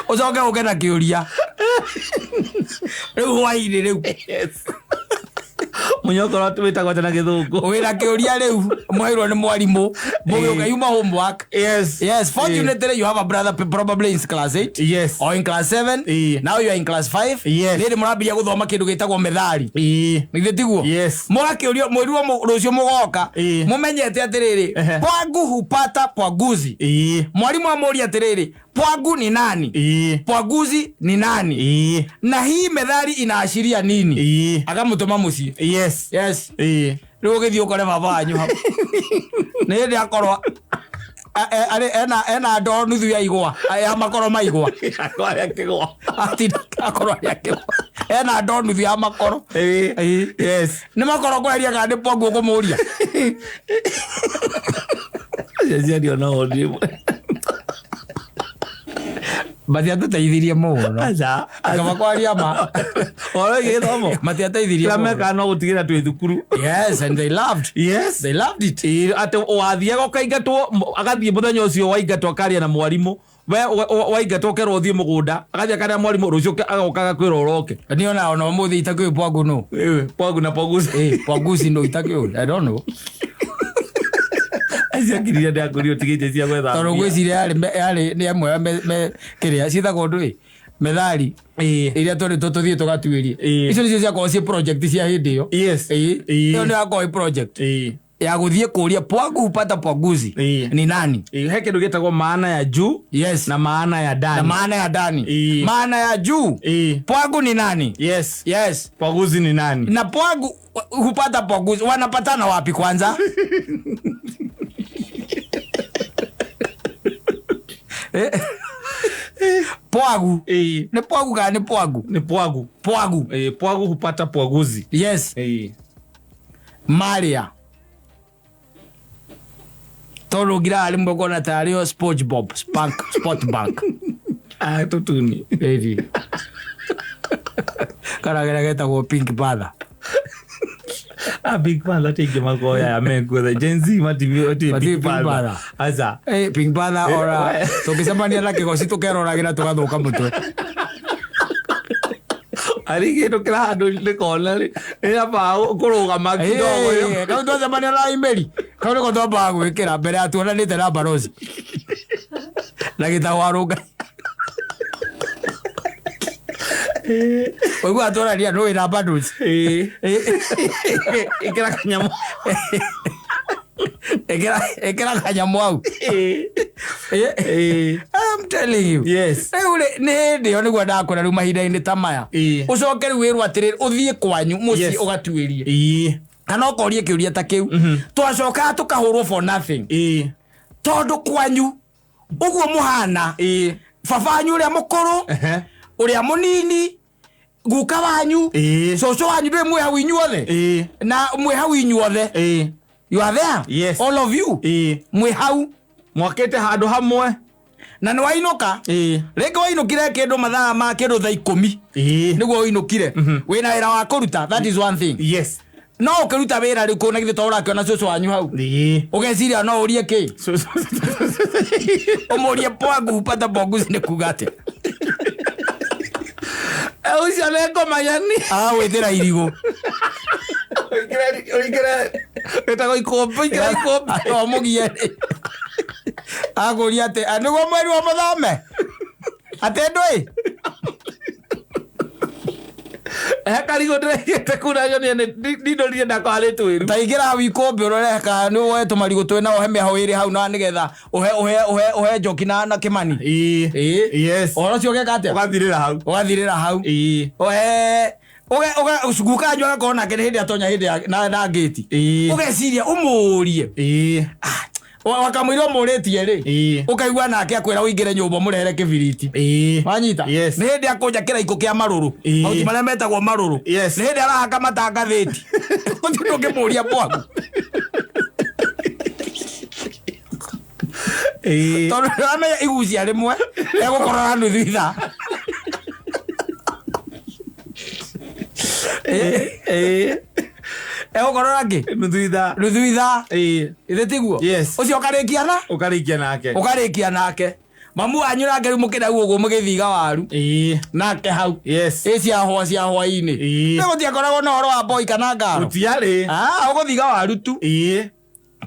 Ũcoke ũke na kĩũria. Rĩu hwaĩ-inĩ rĩu. Yes. Mũnyokoro wĩtagwo atĩa na gĩthũngũ? Wĩna kĩũria rĩu mwairwo nĩ mwarimũ. Mũgĩũka yuma homework. Yes. Yes, fortunately you have a brother probably in class 8. Yes. Or in class 7. Now you are in class 5. Yes. Rĩrĩ mũrambĩrĩria gũthoma kĩndũ gĩtagwo methali. Githĩ tiguo? Yes. Mũgakĩũrio mwĩrirwo rũciũ mũgoka. Mũmenyete atĩrĩrĩ, pwangu hupata pwaguzi. Mwarimũ amũria atĩrĩrĩ, pwangu ni nani? Pwaguzi ni nani? Na hii methali inaashiria nini? Akamũtũma mũciĩ. Yes. Yes. Rĩu ũgĩthiĩ ũkore baba wanyu hau. Nĩ hĩndĩ akorwo ena ndoo nuthu ya igwa, ya makoro ma igwa. Akorwo arĩ akĩgwa. Atinda akorwo arĩ akĩgwa. Ena ndoo nuthu ya makoro. Yes. Nĩ makoro kweheria kana nĩ pwangu ũkũmũria? Aciari ona o nĩ Matiatũteithirie mũno. Aca. Akaba kwaria ma. Ũhoro wĩgiĩ gĩthomo. Matiateithirie Kĩrĩa mũno. mekaga no gũtigĩrĩra twĩ thukuru. Yes, and they loved. Yes. They loved it. Atĩ wathiaga ũkaingatwo, agathiĩ mũthenya ũcio waingatwo akaria na mwarimũ. We waingatwo ũkerwo ũthiĩ mũgũnda, agathiĩ akaria na mwarimũ, rũciũ agoka agakwĩra ũroke. Niĩ ona ũmũthĩ itakĩũĩ pwangu nũ. Pwangu na pwaguzi. Pwaguzi nũ itakĩũĩ. I don't know. Acio ngiri iria ndakũrio ũtigĩte cia gwetha Tondũ mbia. ngwĩciria yarĩ nĩ ĩmwe ya kĩrĩa ciĩtagwo ndũĩ methali iria tũrĩ tũthiĩ tũgatuĩrie. Icio nĩcio ciakoragwo ciĩ project cia hĩndĩ ĩyo. Yes. Ĩyo nĩ yakoragwo ĩ project. Ya gũthiĩ kũria pwangu hupata pwaguzi ni nani? He kĩndũ gĩtagwo maana ya juu. Yes. Na maana ya ndani. Na maana ya ndani. Maana ya juu. Pwangu ni nani? Yes. Yes. Pwaguzi ni nani? Na pwangu hupata pwaguzi wanapatana wapi kwanza? Pwagu. Ni pwagu kana ni pwagu? Ni pwagu. Pwagu. Pwagu hupata pwaguzi. Yes. Maria. Tondũ ngira arĩ mũgona tarĩ o SpongeBob, Spank, Spot Bank. Tũtuni. Ĩri. Karagera getagwo Pink Panther. Big Panther tingĩ makoya ya menguo. The Gen Z matiũĩ Big Panther. Aca. Pink Panther ora tũngĩcemania na kĩgoci tũkeroragĩra tũgathũka mũtwe. Arĩ kĩndũ kĩrahandũ nĩkona rĩ, nĩyambaga kũrũgama kidogo. Kau twacemania na Imeri, kau nĩko twambaga gwĩkĩra mbere ya tuonanĩte na barozi. Na gĩtagwo arũnga. Ũiguaga tuonania nũ wĩna bundles. Ĩkĩra kanyamũ. Ĩkĩra kanyamũ hau. I'm telling you. Yes. Rĩu rĩ, nĩ hĩndĩ ĩyo nĩguo ndakũra rĩu mahinda-inĩ ta maya. Ũcoke rĩu wĩrwo atĩrĩrĩ, ũthiĩ kwanyu mũciĩ ũgatuĩrie. Kana ũkorie kĩũria ta kĩu. Twacokaga tũkahũrwo for nothing. Tondũ kwanyu ũguo mũhana, baba wanyu ũrĩa mũkũrũ, ũrĩa mũnini, guka wanyu, cũcũ wanyu, ndũĩ mwĩ hau inyuothe. Na mwĩ hau inyuothe. You are there. Yes. All of you. Mwĩ hau. Mwakĩte handũ hamwe. Na nĩ wainũka. Rĩngĩ wainũkire kĩndũ mathaa ma kĩndũ thaa 10. Nĩguo ũinũkire. Wĩna wĩra wa kũruta. That is one thing. Yes. No ũkĩruta wĩra rĩu kũna githĩ to ũrakĩona cũcũ wanyu hau. Ũgeciria no ũrie kĩ? Ũmũrie pwangu hupata pwaguzi nĩ kuga atĩa? Ũcio nĩ ngũmanyani. Agagwĩtĩra irigũ. Ũingĩre wĩtagwo ikũmbĩ, ũingĩre ikũmbĩ. No mũgie rĩ. Akũria atĩ, nĩguo mweri wa mũthome? Atĩ ndũĩ? He karigũ ndĩraigĩte kura nyonie ndindorire ndakwarĩ twĩru. Ta ingĩra hau ikũmbĩ ũrore kana nĩ woe tũmarigũ twĩ na ũhe mĩaho ĩrĩ hau na nĩgetha ũhe ũhe ũhe ũhe njoki na kĩmani. Ĩĩ. Ĩĩ. Yes. Ũhoro ũcio ũgeka atĩa? Ũgathirĩra hau. Ũgathirĩra hau. Ĩĩ. Ũhe uge uge guka anyu agakorwo nake nĩ hĩndĩ atonya hĩndĩ ya na ngĩti. Ĩĩ. Ũgeciria ũmũrie. Ĩĩ. Wakamũira ũmũrĩtie rĩ. Ĩĩ. Ũkaigua nake akwĩra ũingĩre nyũmba ũmũrehere kĩbiriti. Ĩĩ. Wanyita? Yes. Nĩ hĩndĩ akũnja kĩraikũ kĩa marũrũ. Ĩĩ. Mahuti marĩa metagwo marũrũ. Yes. Nĩ hĩndĩ arahaka matangathĩti. Gũtirĩ ũngĩmũria bwagu. Ĩĩ. Tondũ nĩũramenya igucia rĩmwe egũkorora nuthu ithaa. Ĩĩ. Egũkorora kĩ? Nuthu ithaa. Nuthu ithaa. Ĩĩ. Ithe tiguo? Yes. Ũcio ũkarĩkia na? Ũkarĩkia nake. Ũkarĩkia nake. Mamu wanyu nake rĩu mũkĩrĩ hau ũguo mũgĩthiga waru. Ĩĩ. Nake hau. Yes. Ĩ cia hwa cia hwainĩ. Ĩĩ. Nĩ gũtiakoragwo na ũhoro wa boy kana ngaro. Gũtiarĩ. Ah, ũgũthiga waru tu. Ĩĩ.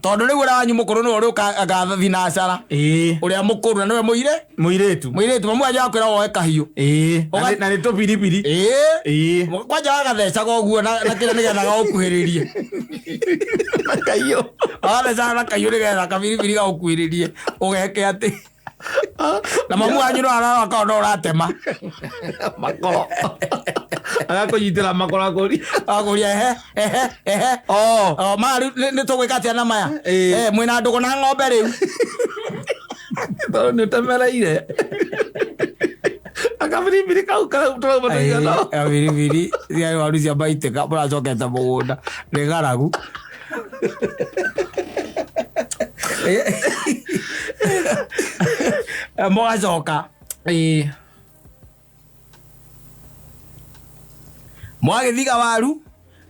Tondũ rĩu ũrĩa wanyu mũkũrũ nĩwe ũrĩa ũgathiĩ na cara. Ĩĩ. Ũrĩa mũkũrũ na nĩwe mũire? Mũirĩtu. Mũirĩtu mamu wanyu akwĩra woe kahiũ. Ĩĩ. Na nĩ tũbiribiri. Ĩĩ. Ĩĩ. Kwanja wagathecaga ũguo na kĩrĩa nĩgetha gaũkuhĩrĩrie. Kahiũ. Wagathecaga na kahiũ nĩgetha kabiribiri gaũkuhĩrĩrie ũgeke atĩ. Na mamu wanyu no ararora akorwo no ũratema. Makoro. Agakũnyitĩra makoro akũria. Agakũria ehe ehe ehe. Oh. O maya rĩu nĩ tũgwĩka atĩa na maya? Ĩĩ. Eh, mwĩna ndũgũ na ng'ombe rĩu. Tondũ nĩ ũtemereire. Akabiribiri kau tũrauma tũigana. Kabiribiri cia waru cia maitĩka mũracokete mũgũnda nĩ ng'aragu. Mũgacoka. Ĩĩ. Mwagĩthiga waru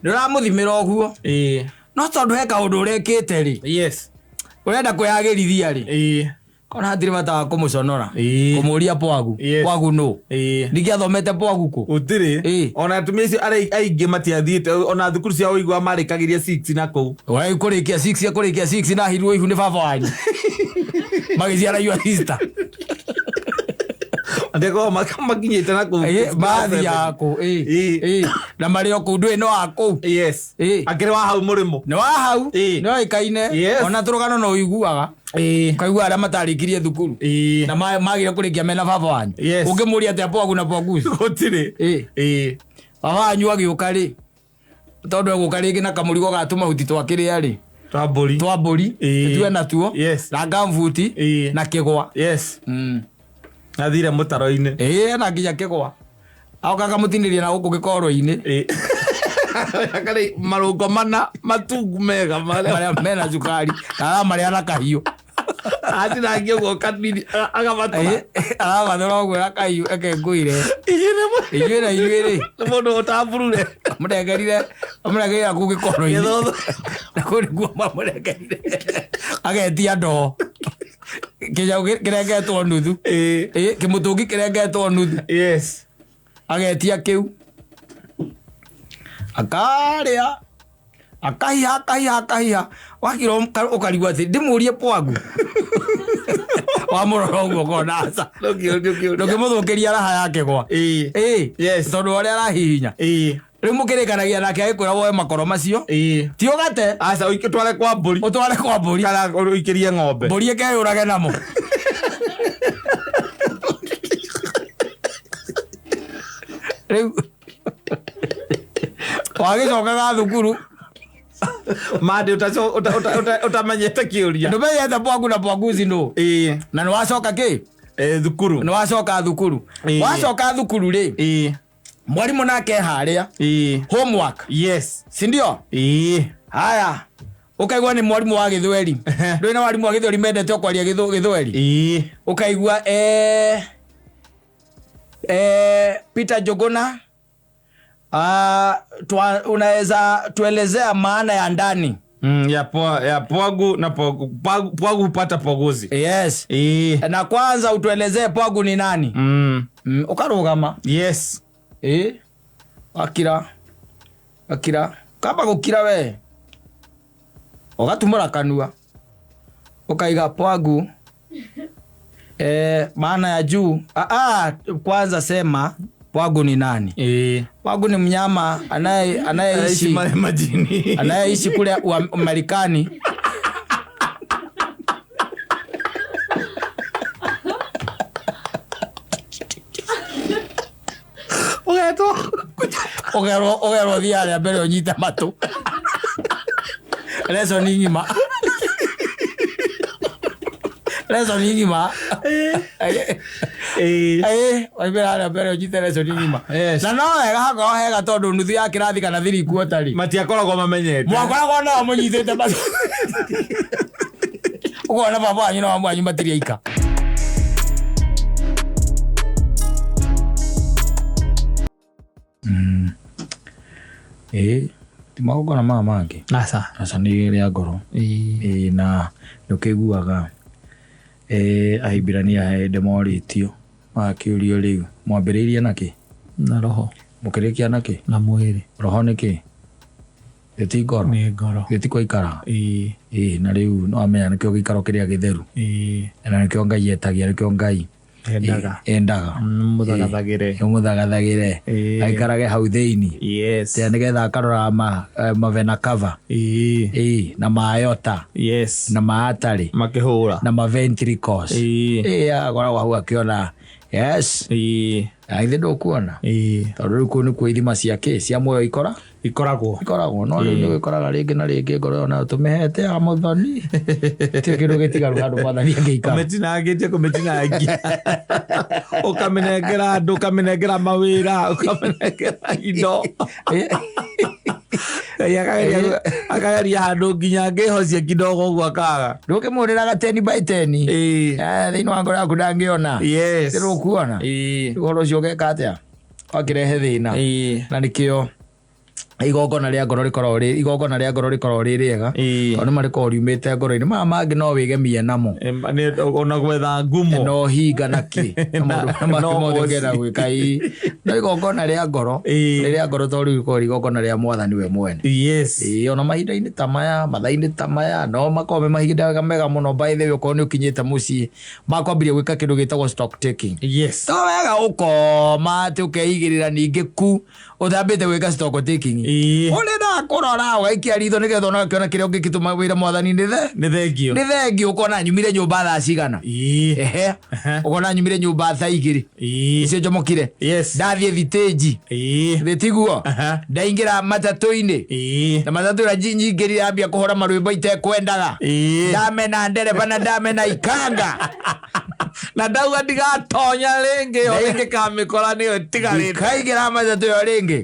nĩ ũramũthimĩra ũguo. Ĩĩ. No tondũ he kaũndũ ũrekĩte rĩ, Yes. ũrenda kwĩyagĩrithia rĩ, Ĩĩ. kona hatirĩ bata wa kũmũconora. Ĩĩ. Kũmũria pwagu. Yes. Pwagu nũ? Ĩĩ. Ndingĩathomete pwagu kũ? Gũtirĩ. Ĩĩ. Ona atumia acio aingĩ matiathiĩte ona thukuru cia ũigua marĩkagĩria 6 na kũu. Wai kũrĩkia 6 kũrĩkia 6 na hirwo ihu nĩ baba wanyu. Magĩciara your sister. Matiakoragwo makinyĩte na kũu. Ĩĩ, mathiaga kũ? Ĩĩ. Ĩĩ. Ĩĩ. Na marĩ o kũu ndũĩ no wa kũu. Yes. Ĩĩ. Akĩrĩ wa hau mũrĩmo. Nĩ wa hau. Ĩĩ. Nĩ oĩkaine. Yes. Ona tũrũgano no ũiguaga. Ĩĩ. Ũkaigua arĩa matarĩkirie thukuru. Ĩĩ. Na magire kũrĩkia mena baba wanyu. Yes. Ũngĩmũria atĩa pwagu na pwaguci. Gũtirĩ. Ĩĩ. Ĩĩ. Baba wanyu agĩũka rĩ, tondũ egũka rĩngĩ na kamũrigo ga tũmahuti twa kĩrĩa rĩ, Twa mbũri. twa mbũri, Ĩĩ. tũtue natuo, Yes. na ngambuti, Ĩĩ. na kĩgwa. Yes. Athire mũtaro-inĩ. Ĩĩ, na nginya kĩgwa. Agoka akamũtinĩria na gũkũ gĩkoro-inĩ. Ĩĩ. Akarĩ marũngo mana matungu mega marĩa Marĩa mena cukari, na aramarĩa na kahiũ. atinangia ũguo kanini agamatũra. Ĩĩ, aramathũra ũguo na kahiũ eke ngũire. Inyuĩ nĩ Inyuĩ na inyuĩ rĩ, nĩ mũndũ ũtamburure. amũnengerire na kũu gĩkoro-inĩ. Gĩthũthũ. Na kũu nĩkuo mamũnengerire. Agetia ndoo. Kĩnyamũ kĩrengetwo nuthu. Ĩĩ. Ĩĩ, kĩmũtũngi kĩrengetwo nuthu. Yes. Agetia kĩu. Akarĩa. Akahiha akahiha akahiha. Wakira ũkarigwo atĩ ndĩmũrie pwagu. Wamũrora ũguo ũkona aca. Ndũngĩũria. Ndũngĩmũthũkĩria raha ya kĩgwa. Ĩĩ. Ĩĩ. Yes. Tondũ ũrĩa arahihinya. Ĩĩ. Rĩu mũkĩrĩkanagia nake agĩkwĩra woe makoro macio. Ĩĩ. Ti ũgate. Aca ũtware kwa mbũri. Ũtware kwa mbũri. Kana ũikĩrie ng'ombe. Mbũri ĩkeyũrage namo. Rĩu wagĩcokaga thukuru Mandĩ ũtamenyete kĩũria. ndũmenyete pwagu na pwaguzi nũ. Ĩĩ. Na nĩ wacoka kĩ? Ĩĩ thukuru. Nĩ wacoka thukuru. Ĩĩ. Wacoka thukuru rĩ, Ĩĩ. mwarimũ nake e harĩa Ĩĩ. homework, Yes. si ndio? Ĩĩ. Haya, ũkaigua nĩ mwarimũ wa gĩthweri. Ndũĩ na warimũ wa gĩthweri mendete o kwaria gĩthweri. Ĩĩ. Ũkaigua Peter Njuguna, unaweza tuelezea maana ya ndani? Ya ya pwagu na pwagu. Pwagu hupata pwaguzi. Yes. Ĩĩ. Na kwanza utuelezee pwagu ni nani? Ũkarũgama. Yes. Ĩĩ. Wakira. Wakira. Kamba gũkira we. Ũgatumũra kanua. Ũkaiga pwagu. Maana ya juu. Kwanza sema Pwagu ni nani? Pwagu ni mnyama anayeishi majini. Anayeishi kule Marekani. Ũgetwo Ũgerwo thiĩ harĩa mbere ũnyite matũ. Lesson ng'ima. Lesson ng'ima. Waimĩra harĩa mbere ũnyite lesson ng'ima. Yes. Na no wega hakorwo hega tondũ nuthu ya kĩrathi kana thiri kuota rĩ. Matiakoragwo mamenyete. Mwakoragwo nao mũnyitĩte matũ. Ũkona baba wanyu na mamu wanyu matirĩ aika. Ti magongona maya mangĩ. Aca. Aca nĩ rĩa ngoro. Na nĩ ũkĩiguaga Ahibirania hĩndĩ morĩtio magakĩũrio rĩu mwambĩrĩirie nakĩ? Na roho. Mũkĩrĩkia nakĩ? Na mwĩrĩ. Roho nĩ kĩ? Gĩti ngoro? Nĩ ngoro. Gĩti gwaikara? Na rĩu no wamenya nĩkĩo gĩikaro kĩrĩa gĩtheru. Na nĩkĩo Ngai etagia, nĩkĩo Ngai Endaga. Endaga. Mũthagathagĩre. Mũthagathagĩre. Aikarage hau thĩinĩ. Yes. Tĩa nĩgetha akaroraga mavena cover. Na mayota. Yes. Na maatari. Makĩhũra. Na ma ventricles. Akoragwo hau akĩona. Yes. Na ithe ndũkuona. Tondũ rĩu kũu nĩkuo ithima cia kĩ? Cia muoyo ikora? Ikoragwo. Ikoragwo. No rĩu nĩ wĩkoraga rĩngĩ na rĩngĩ ngoro ĩyo nayo tũmĩhete ya mũthoni. Ti kĩndũ gĩtigaru handũ mwathani angĩikara. Ũmĩtinangĩtie kũmĩtinangia. Ũkamĩnengera andũ, ũkamĩnengera mawĩra, ũkamĩnengera indo. Ngai akageria handũ nginya angĩhocia kidogo ũguo akaga. Ndũkĩmũrĩraga 10 by 10. Thĩinĩ wa ngoro yaku ndangĩona. Yes. Ndĩrũkuona. Ũhoro ũcio ũgeka atĩa? Wakĩrehe thĩna. Na nĩkĩo igongona rĩa ngoro rĩkoragwo rĩ, igongona rĩa ngoro rĩkoragwo rĩ rĩega. Tondũ nĩ marĩkoragwo riumĩte ngoro-inĩ. Maya mangĩ no wĩgemie namo. Ona gwetha ngumo. No hinga na kĩ. Na maũndũ marĩa mangĩ No mothe ũci. ũngĩenda gwĩka, No igongona rĩa ngoro, nĩ rĩa ngoro tondũ rĩu rĩkoragwo rĩ igongona rĩa mwathani we mwene. Yes. Ona mahinda-inĩ ta maya, mathaa-inĩ ta maya, no makorwo me mahinda mega mũno by the way, okorwo nĩ ũkinyĩte mũciĩ, makwambĩrĩria gwĩka kĩndũ gĩtagwo stock taking. Yes. To wega ũkoma atĩ ũkeigĩrĩra ningĩ ku ũtambĩte gwĩka stock taking. Ũrĩ na kũrora ũgaikia ritho nĩgetha ona ũkĩona kĩrĩa ũngĩgĩtũma wĩra mwathani nĩ the. Nĩ thengio. Nĩ thengio, ũkona nyumire nyũmba thaa cigana. Ehe. Ũkona nyumire nyũmba thaa igĩrĩ. Icio njomokire. Yes. Ndathiĩ thitĩnji. Thĩ tiguo. Ndaingĩra matatũ-inĩ. Na matatũ ĩrĩa nyingĩrire yambia kũhũra marwĩmbo itekwendaga. Ndamena ndereba na ndamena ikanga. Na ndauga ndigatonya rĩngĩ, o rĩngĩ kamĩkora nĩyo ĩtigarĩte. Ndikaingĩra matatũ ĩyo rĩngĩ.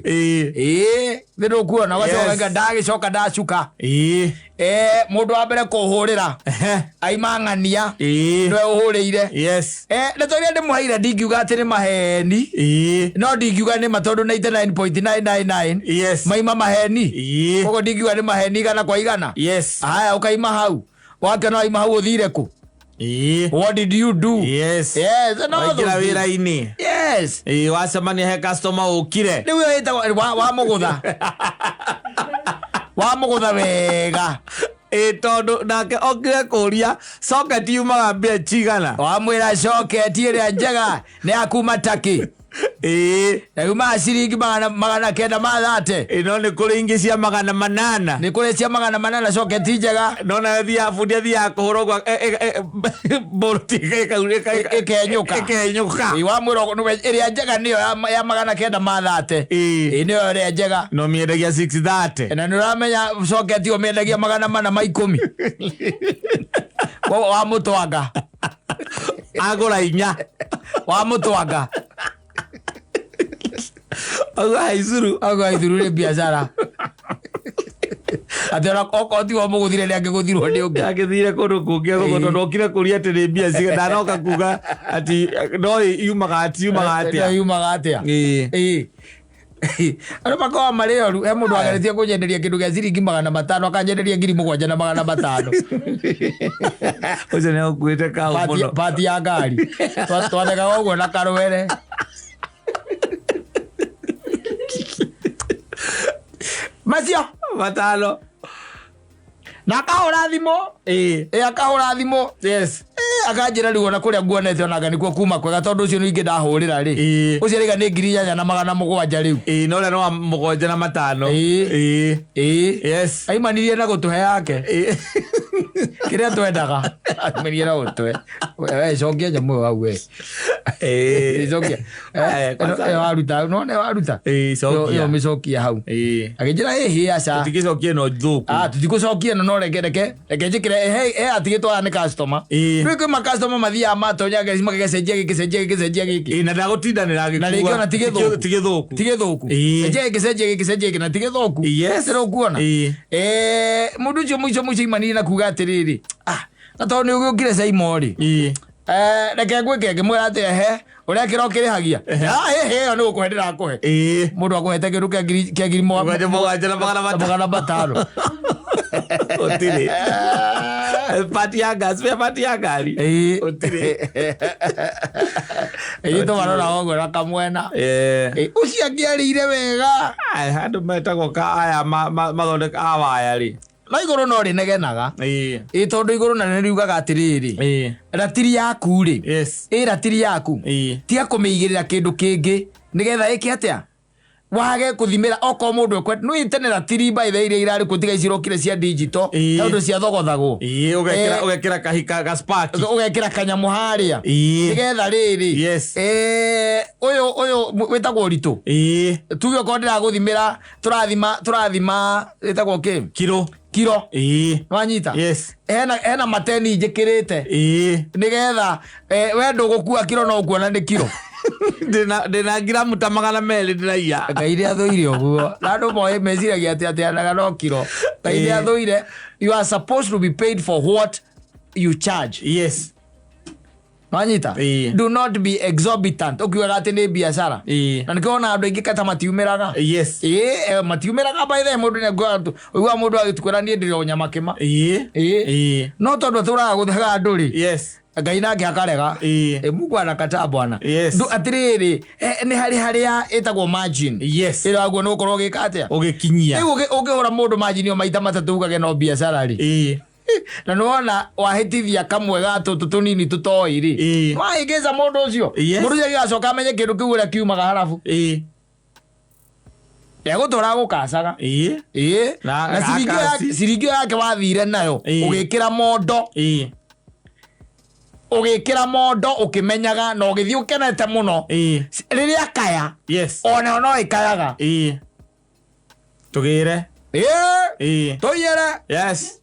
Thĩ ndũkuona, ũgacoka Yes. ũgaiga ndagĩcoka ndacuka. Mũndũ wa mbere kũhũrĩra. Aima ng'ania. Nĩwe ũhũrĩire. Yes. Ndeto iria ndĩmũheire ndingiuga atĩ nĩ maheni. No ndingiuga nĩ ma tondũ 99.999. Yes. Maima maheni. Koguo ndingiuga nĩ maheni igana kwa igana. Yes. Haya, ũkaima hau. Wakĩona waima hau ũthire kũ? What did you do? Yes. Yes, no, Waingĩra those things. wĩra-inĩ. Yes. Wacemania he customer ũkire. Rĩu ĩyo ĩtagwo wa mũgũtha. Wa mũgũtha wega. Tondũ nake okire kũria socket yumaga mbia cigana. Wamwĩra socket ĩrĩa njega nĩ ya kuma Turkey. Na yumaga ciringi magana kenda ma thate. No nĩ kũrĩ ingĩ cia magana manana. Nĩ kũrĩ cia magana manana socket njega. No nayo thiaga bundi athiaga kũhũra ũguo, bolt Ĩkenyũka. ĩkenyũka. Wamwĩra ũguo, nĩwe, ĩrĩa njega nĩyo ya magana kenda ma thate. Nĩyo ĩrĩa njega. No mĩendagia 630. Na nĩ ũramenya socket ĩyo mĩendagia magana mana ma ikũmi. Koguo wamũtwanga. Agũra inya. Wamũtwanga. Auga haicuru. Auga haicuru nĩ biacara. Atĩ ona okorwo ti we ũmũgũthire nĩ angĩgũthirwo nĩ ũngĩ. Angĩthire kũndũ kũngĩ agũthwo tondũ okire kũria atĩ nĩ mbia cigana. Ndanoka kuga atĩ no yumaga atĩ yumaga atĩa. No yumaga atĩa. Andũ makoragwo marĩ oru. He mũndũ wageretie kũnyenderia kĩndũ gĩa ciringi magana matano, akanyenderia ngiri mũgwanja na magana matano. Ũcio nĩ akuĩte kaũ mũno. Pati ya ngari. Twathekaga ũguo na karwere. Macio matano. Na akahũra thimũ. Akahũra thimũ. Yes. Akanjĩra rĩu ona kũrĩa nguonete onanga nĩkuo kuma kwega, tondũ ũcio ningĩ ndahũrĩra rĩ, ũcio rĩga nĩ 8700 rĩu. Ĩĩ, na ũrĩa nĩ wa 75. Ĩĩ. Ĩĩ. Ĩĩ. Yes. Aimanirie na gũtũhe yake kĩrĩa twendaga, aimanirie na gũtũhe. We cokia nyamũ ĩyo hau we. Ĩĩ. Cokia. Eh, kwanza- Ĩyo waruta, no nĩ waruta. Ĩĩ, cokia. Ĩyo mĩcokia hau. Ĩĩ. Akĩnjĩra ĩhĩ aca. Tũtingĩcokia ĩno thũku. Ah, tũtigũcokia ĩno, no reke reke reke njĩkĩre he atigĩtwo aya nĩ customer. Ĩĩ. Rĩu kwĩ ma customer mathiaga matonya magĩcenjia gĩkĩ, cenjia gĩkĩ, cenjia gĩkĩ. Ĩĩ, na ndagũtindanĩra agĩkua. Na rĩngĩ ona ti gĩthũku. Ti gĩthũku. Ti gĩthũku. Ĩĩ. Cenjia gĩkĩ, cenjia gĩkĩ, cenjia gĩkĩ, na ti gĩthũku. Yes. Nĩ ũkuona. Ĩĩ. Mũndũ ũcio mũico mũico imanirie na kuga atĩrĩrĩ, ah, na tondũ nĩ ũgĩũkire Saimo rĩ, Ĩĩ. Reke ngwĩke, ngĩmwĩra atĩ ehe ũrĩa kĩro kĩrĩhagia. Ah, ĩhĩ ĩyo nĩ gũkũhe ndĩrakũhe. Ĩĩ. Mũndũ akũhete kĩndũ kĩa ngiri 7500. 500. Gũtirĩ. Pati ya ngari, spare part ya ngari. Ĩĩ. Gũtirĩ. Ĩĩ, tũmarora ũguo na kamwena. Ĩĩ. Ĩĩ, ũcio angĩarĩire wega. Aya, andũ metagwo ka aya mathondeka a waya rĩ. No igũrũ no rĩnegenaga. Ĩĩ. Ĩĩ, tondũ igũrũ na nĩriugaga atĩrĩrĩ, Ĩĩ. ratiri yaku rĩ, Yes. ĩ ratiri yaku, Ĩĩ. tiga kũmĩigĩrĩra kĩndũ kĩngĩ nĩgetha ĩke atĩa, wage kũthimĩra okorwo mũndũ ekwenda. Nĩ tene ratiri by the iria irarĩ kuo, tiga icirokire cia digital, Ĩĩ. tondũ ciathogothagwo. Ĩĩ, ũgekĩra ũgekĩra kahika ga spark. Ũgekĩra kanyamũ harĩa Ĩĩ. nĩgetha rĩrĩ, Yes. Ũyũ wĩtagwo ũritũ. Ĩĩ. Tuge okorwo ndĩragũthimĩra, tũrathima ĩtagwo kĩ? Kiro. Kiro. Ĩĩ. Nwanyita? Yes. Hena mateni njĩkĩrĩte Ĩĩ. nĩgetha we ndũgũkua kiro no ũkuona nĩ kiro. Ndĩna ngiramu ta 200 ndĩraiya. Ngai nĩ athũire ũguo, na andũ moĩ meciragia atĩ ateanaga no kiro. Ngai nĩ Ĩĩ. athũire. You are supposed to be paid for what you charge. Yes. Nwanyita? Ĩĩ. Do not be exorbitant ũkiugaga atĩ nĩ biacara. Ĩĩ. Na nĩkĩo wona andũ aingĩ kata matiumĩraga. Yes. Ĩĩ, matiumĩraga. By the way, mũndũ nĩ ũiguaga mũndũ agĩtukwĩra niĩ ndĩrĩ o nyama kĩma. Ĩĩ. Ĩĩ. Ĩĩ. No tondũ atũraga gũthega andũ rĩ, Yes. Ngai nake akarega. Ĩĩ. Mungu anakataa bwana. Yes. Atĩrĩrĩ, nĩ harĩ harĩa ĩtagwo margin. Yes. Ĩyo aguo nĩ ũkorwo ũgĩka atĩa? Ũgĩkinyia. Rĩu ũngĩhũra mũndũ margin o maita matatũ ugage no biacara rĩ, Ĩĩ. na nĩwona wahĩtithia kamwe ga tũtũ tũnini tũtoĩ rĩ, Ĩĩ. wahĩngĩca mũndũ ũcio. Yes. Mũndũ ũcio agĩgacoka amenye kĩndũ kĩu ũrĩa kiumaga harabu, Ĩĩ. egũtũra gũkacaga. Ĩĩ. Ĩĩ. Na Na ciringi ĩyo gakaci. ciringi ĩyo yake wathire nayo, Ĩĩ. ũgĩkĩra mondo, Ĩĩ. ũgĩkĩra mondo ũkĩmenyaga na ũgĩthiĩ ũkenete mũno. Ĩĩ. Rĩrĩa kaya, Yes. onayo no ĩkayaga. Ĩĩ. Tũgĩre. Ĩĩ. Ĩĩ. Tũiyĩre. Yes.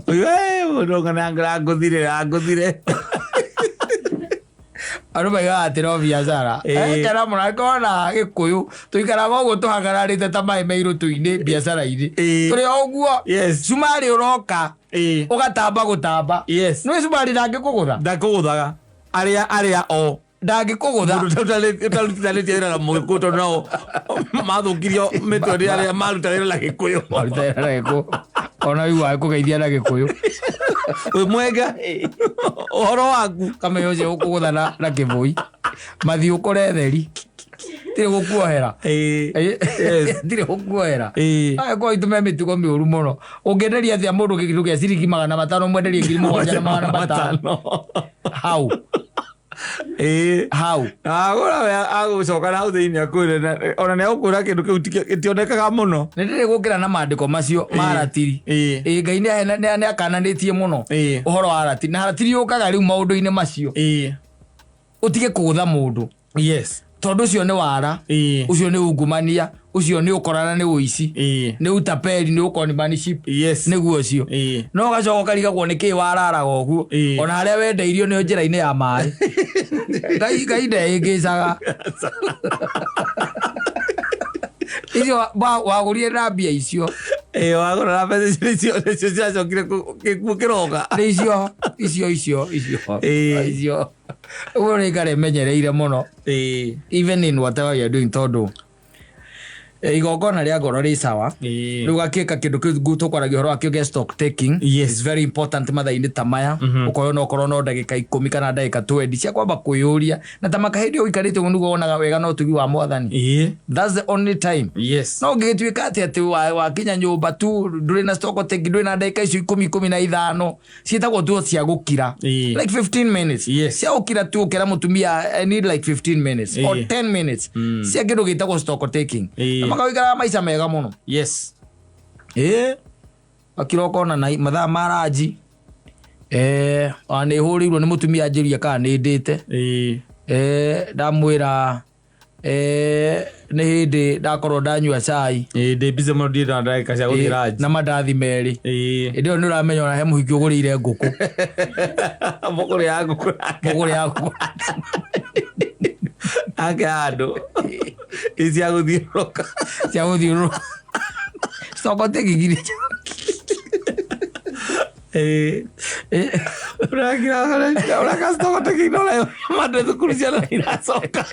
Ũyũ mũndũ ngana ngũthire ngũthire. Andũ maigaga atĩ no biacara. Ĩĩ. Kana mũno angĩkorwo gĩkũyũ tũikaraga ũguo tũhagararĩte ta maĩ me irũtũ-inĩ biacara-inĩ. Ĩĩ. Tũrĩ o ũguo. Yes. Cumarĩ ũroka, Ĩĩ. ũgatamba gũtamba. Yes. Nĩ cumarĩ ndangĩkũgũtha. Ndakũgũthaga. Arĩa arĩa o Ndangĩkũgũtha. Mũndũ ũtarutithanĩtie wĩra na mũgĩkũyũ, tondũ nao mathũkirio mĩtwe nĩ arĩa maruta wĩra na gĩkũyũ. Maruta wĩra na gĩkũyũ, ona wiguaga kũgeithia na gĩkũyũ. Wĩ mwega, ũhoro waku? Kamenya ũcio ũkũgũtha na kĩbũi mathiĩ ũkore theri tirĩ gũkuohera. Ĩĩ. Yes. Tirĩ gũkuohera. Ĩĩ. Agĩkorwo itũme mĩtugo mĩũru mũno. Ũngĩenderia atĩa mũndũ kĩndũ kĩa ciringi 500, mwenderie 7500 hau? Ĩĩ. Hau. Agũra we agũcoka na hau thĩinĩ akwĩre ona nĩ agũkwĩra kĩndũ kĩu gĩtionekaga mũno. Nĩ ndĩrĩ gũkĩra na mandĩko macio ma ratiri. Ĩĩ. Ĩĩ, Ngai nĩ akananĩtie mũno Ĩĩ. ũhoro wa ratiri, na ratiri yũkaga rĩu maũndũ-inĩ macio. Ĩĩ. Ũtige kũgũtha mũndũ, Yes. tondũ ũcio nĩ wara, Ĩĩ. ũcio nĩ ungumania, ũcio nĩ ũkorana, nĩ ũici, Ĩĩ. nĩ utapeli, nĩ ũkonimanship. Yes. Nĩguo ũcio. Ĩĩ. No ũgacoka ũkarigagwo nĩ kĩĩ wararaga ũguo. Ĩĩ. Ona harĩa wendeirio nĩ njĩra-inĩ ya maĩ. Ngai ndehĩngĩcaga. Icio wagũrire na mbia icio. Ĩĩ, wagũra na mbeca icio nĩcio ciacokire gĩkuũ kĩroka. Nĩ icio icio icio icio. Ĩĩ. Icio ũguo nĩ ikare menyereire mũno, Ĩĩ. even in whatever you are doing, tondũ Igongona rĩa ngoro rĩ sawa. Ĩĩ. Rĩu gakĩka kĩndũ kĩu tũkwaragia ũhoro wakĩo gĩa stock taking. Yes. It's very important mathaa-inĩ ta maya, ũkorwo no ũkorwo no ndagĩka 10 kana ndagĩka 20 cia kwamba kwĩyũria, na ta maka hĩndĩ ĩyo ũikarĩte ũguo nĩguo wonaga wega na ũtugi wa Mwathani. Ĩĩ. That's the only time. Yes. No ũngĩgĩtuĩka atĩ wakinya nyũmba tu ndũrĩ na stock taking, ndũrĩ na ndagĩka icio 10 15 ciĩtagwo tu cia gũkira. Ĩĩ. Like 15 minutes. Yes. Cia gũkira tu ũkera mũtumia I need like 15 minutes or Ĩĩ. 10 minutes cia kĩndũ gĩtagwo stock taking. Ĩĩ. Na makawĩikaraga maica mega mũno. Yes. Ĩĩ. Akira ũkona na mathaa ma ranji. Ona nĩ hũrĩirwo nĩ mũtumia anjĩria kana nĩ ndĩte. Ĩĩ. Ndamwĩra nĩ hĩndĩ ndakorwo ndanyua cai. Ĩĩ, ndĩ busy mũno, ndirĩ na ndagĩka cia gũthiĩ ranji. Na mandathi merĩ. Ĩĩ. Hĩndĩ ĩyo nĩ ũramenya ona he mũhiki ũgũrĩire ngũkũ. Mũgũrĩ ya ngũkũ. Mũgũrĩ ya ngũkũ. Ake andũ. Ici cia gũthiũrũrũka. Cia gũthiũrũrũka. Stock taking iria. Ĩĩ. Ũraka stock taking no ũrĩa mandũ thukuru ciana iracoka.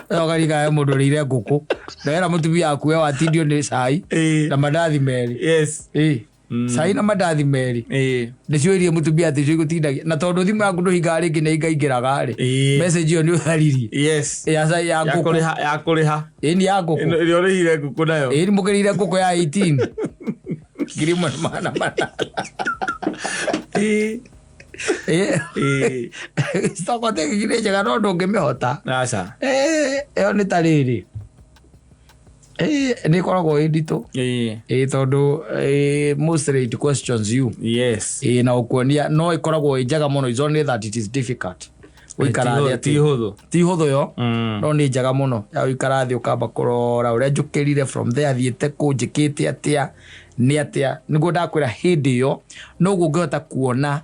Coka he mũndũ ũrĩire ngũkũ. Ndawĩra mũtumia waku we watindio nĩ cai Ĩĩ. na mandathi merĩ. Yes. Ĩĩ. Cai na mandathi merĩ. Ĩĩ. Nĩcio iria mũtumia atĩ icio igũtindagia. Na tondũ thimũ yaku ndũhingaga rĩngĩ nĩ ingaingĩraga rĩ. Ĩĩ. Message ĩyo nĩ ũtharirie. Yes. Ya cai ya Ya ngũkũ. kũrĩha, ya kũrĩha. Ĩĩ ni ya ngũkũ. Ĩno ĩrĩa ũrĩhire ngũkũ nayo. Ĩĩ mũkĩrĩire ngũkũ ya 18. 1800. Ĩĩ. Ĩĩ. Ĩĩ. Stock taking nĩ njega no ndũngĩmĩhota. Aca. Ĩyo nĩ ta rĩrĩ. Nĩ ĩkoragwo ĩ nditũ. Ĩĩ. Ĩĩ tondũ mostly it questions you. Yes. Ĩĩ na ũkuonia no ĩkoragwo ĩ njega mũno, it's only that it is difficult. Gũikara thĩ Ti atĩ hũthũ. ti hũthũ yo. Mm. No nĩ njega mũno ya gũikara thĩ ũkamba kũrora ũrĩa njũkĩrire from there thiĩte kũ njĩkĩte atĩa nĩ atĩa, nĩguo ndakwĩra hĩndĩ ĩyo noguo ũngĩhota kuona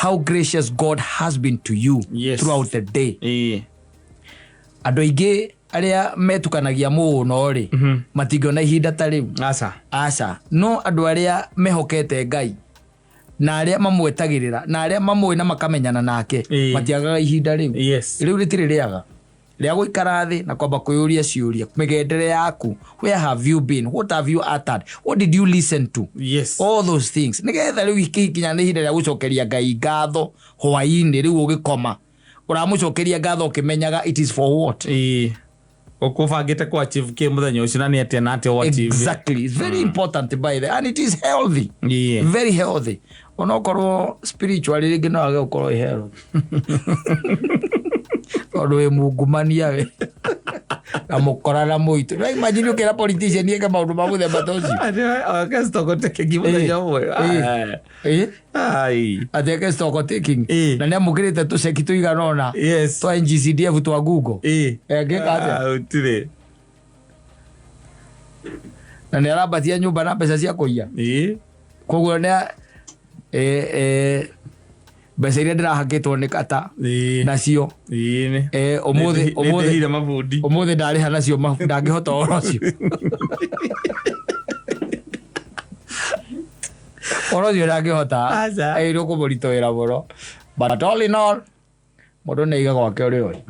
how gracious God has been to you Yes. throughout the day. Ĩĩ. Andũ aingĩ arĩa metukanagia mũno rĩ, matingĩona ihinda ta rĩu. Aca. Aca. No andũ arĩa mehokete Ngai na arĩa mamwetagĩrĩra na arĩa mamũĩ na makamenyana nake Ĩĩ. matiagaga ihinda rĩu. Yes. Rĩu rĩtirĩ rĩaga rĩa gũikara thĩ na kwamba kwĩyũria ciũria, mĩgendere yaku, where have you been, what have you uttered, what did you listen to? Yes. All those things nĩgetha rĩu ikinya nĩ ihinda rĩa gũcokeria Ngai ngatho hwaĩ-inĩ rĩu ũgĩkoma ũramũcokeria ngatho ũkĩmenyaga it is for what. Ĩĩ. Ũkũbangĩte kũ achieve kĩ mũthenya ũcio na nĩ atĩa na atĩa ũ achieve. Exactly. It's very important by the, and it is healthy. Ĩĩ. Very healthy. Onokorwo spiritually rĩngĩ no age gũkorwo ĩ healthy. Tondũ wĩ mungumania we. Na mũkora na mũitũ. No imagine ũkĩra politician eke maũndũ ma mũthemba ta ũcio. Ake stock taking mũthenya ũmwe. Ĩĩ. Ĩĩ. Ai. Atĩ eke stock taking. Ĩĩ. Na nĩ amũkĩrĩte tũceki tũigana ũna. Yes. Twa NGCDF twa Google. Ĩĩ. Engĩka atĩa? Ah, Gũtirĩ. Na nĩ arambatia nyũmba na mbeca cia kũiya. Ĩĩ. Koguo nĩ mbeca iria ndĩrahakĩtwo nĩ kata Ĩĩ. nacio Ĩĩ nĩ. Ũmũthĩ ũmũthĩ Nĩndĩhire mabundi. Ũmũthĩ ndarĩha nacio ndangĩhota ũhoro ũcio. Ũhoro ũcio ndangĩhota. Aca. Nĩ ũkũmũritũhĩra mũno. But all in all, mũndũ nĩ aiga gwake ũrĩa ũrĩ.